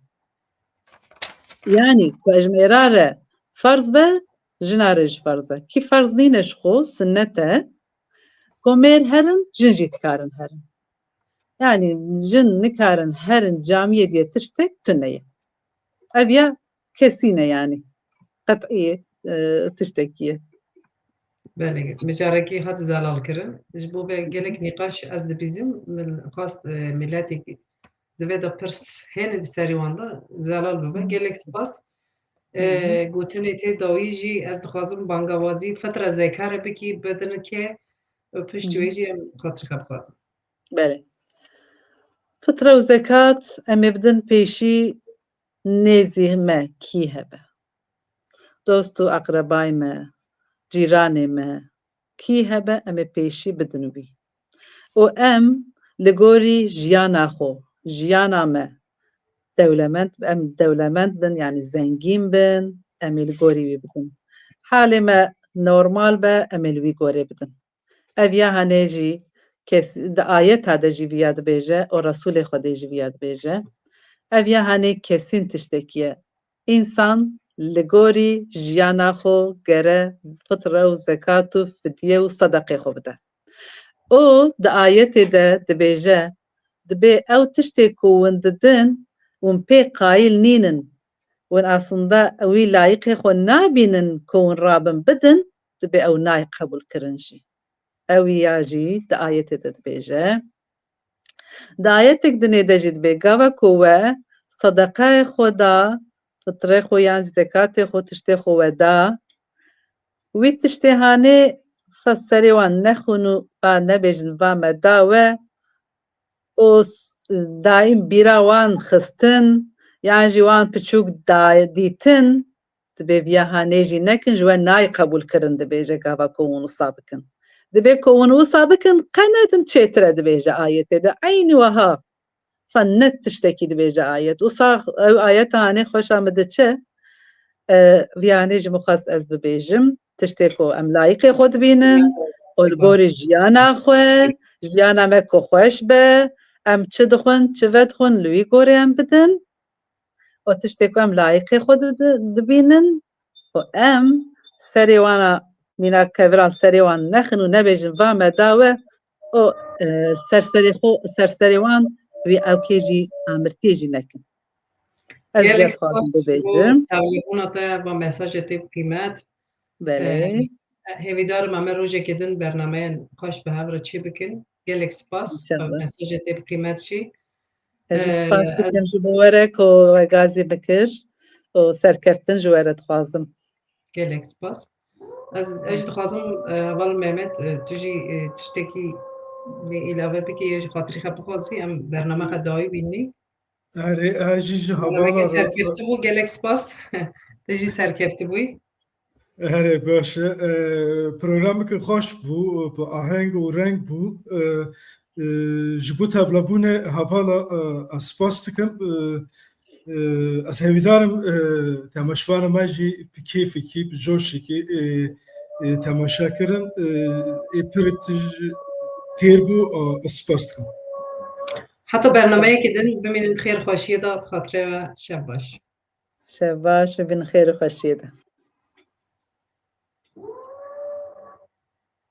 Yanî ku ji mêra re ferz be, jina re jî ferz e. Kî ferz nîne ji xwe, sunnet e. Ku mêr herin, jin jî dikarin herin. Yanî jin nikarin herin camiyê diye tiştek tune ye. Ev ya kesî ne yanî. Qet'î, e, tiştekî ye. Belê, mijarekî hat zelal kirin. Ji bo vê gelek nîqaş ez dibîzim, min xwest, e, miletê di vê de pirs hêne di serî wan de zelal bibe. Gelek spas. E, Hı hı. Gotinê tê dawî jî ez dixwazim bangawazî fitra zeka re bikî, bidin ke, û pişt Hı hı. wê jî em xatir xwe bixwazin. Belê. Fitra û zekat em ê bidin pêşî nêzî me kî hebe. Dost û eqrebayê me, cîranê me, kî hebe em ê pêşî bidin wî. Û em li gorî jiyana xwe, jiyana me dewlemend, em dewlemend bin, yanî zengîn bin, em ê li gorî wî bidin. Halê me normal be, em ê li wî gorê bidin. Ev ya hanê jî kes-, di ayeta de jî viya dibêje û Resûlê Xwedê jî viya dibêje. Ev ya hanê kesîn tiştekî ye. Însan li gorî jiyana xwe gere fitre û zekat û fidye û sedeqê xwe bide. Û di ayetê de dibêje, dibê ew tiştê ku hûn didin, hûn pê qayîl nînin. Hûn aslında wî layiqê xwe nabînin ku hûn rabin bidin, dibê ew nayê qebûlkirin jî. Ew ya jî di ayetê de dibêje. Di ayetek dinê de jî dibê gava ku we sedeqayê xwe da, fitrê xwe yan jî zekatê xwe, tiştê xwe we da, wî tiştê hanê ser serê wan nexwin û va nebêjin va me da we û s-, daîm bîra wan xistin, yan jî wan piçûk da-, dîtin, dibê viya hanê jî nekin, ji we nayê qebûl kirin, dibêje gava ku hûn wisa bikin. Dibê ku hûn wisa bikin, qe nedin çêtir e, dibêje ayetê de. Eynî weha. Sa ne tiştekî dibêje ayet. Wisa ew ayeta hanê xweşa min diçe, e, viyanê ji min xwest ez bibêjim. Tiştê ku em layîqê xwe dibînin, û li gorî jiyana xwe, jiyana me ku xweş be, em çi dixwin, çi vedixwin, li wî gorî em bidin. Û tiştê ku em layîqê xwe di-, di-, dibînin û em serê wana mînak keviran serê wan nexin û nebêjin va me da we û, e, ser serê xwe, ser serê wan wî ewkê jî amirtiyê jî nekin. Ez Gelek gelek spas xwazim ji bo bibêjim. Tevlebûna te va mesajê tê bi qîmet. Belê. E, hêvîdarim em ê rojekê din bernameyên xweş bi hev re çê bikin. Gelek spas. Înşallah. Mesajê tê bi qîmet jî. Ez jî Ee, spas dikim ez ji bo we re ku we gazî bikir û serkeftin ji we re dixwazim. Gelek spas. Ez, ez jî dixwazim, e, heval Mehmet, e, tu jî, e, tiştekî lê îlave bikî, yê ji xatirî xwe bixwazî, em bername xwe dawî bînî. Erê, ez jî ji Bernameke hevala re serkeftin bû, gelek spas. Tu jî serkeftin bûyî. Erê, baş e. E, programeke xweş bû, bi aheng û reng bû. E, e, ji bo tevlebûnê hevala, e, ez spas dikim. E, e, ez hêvîdar im, e, temaşevanê me jî bi kêfekî, bi coşekî, e, e, temaşe kirin. E, ê pir têr bû, e, ez spas dikim. Heta bernameyekê din bimînin xêr xweşiyê de, bi xatirê we şev baş. Şev baş, bibînin xêr û xweşiyê de.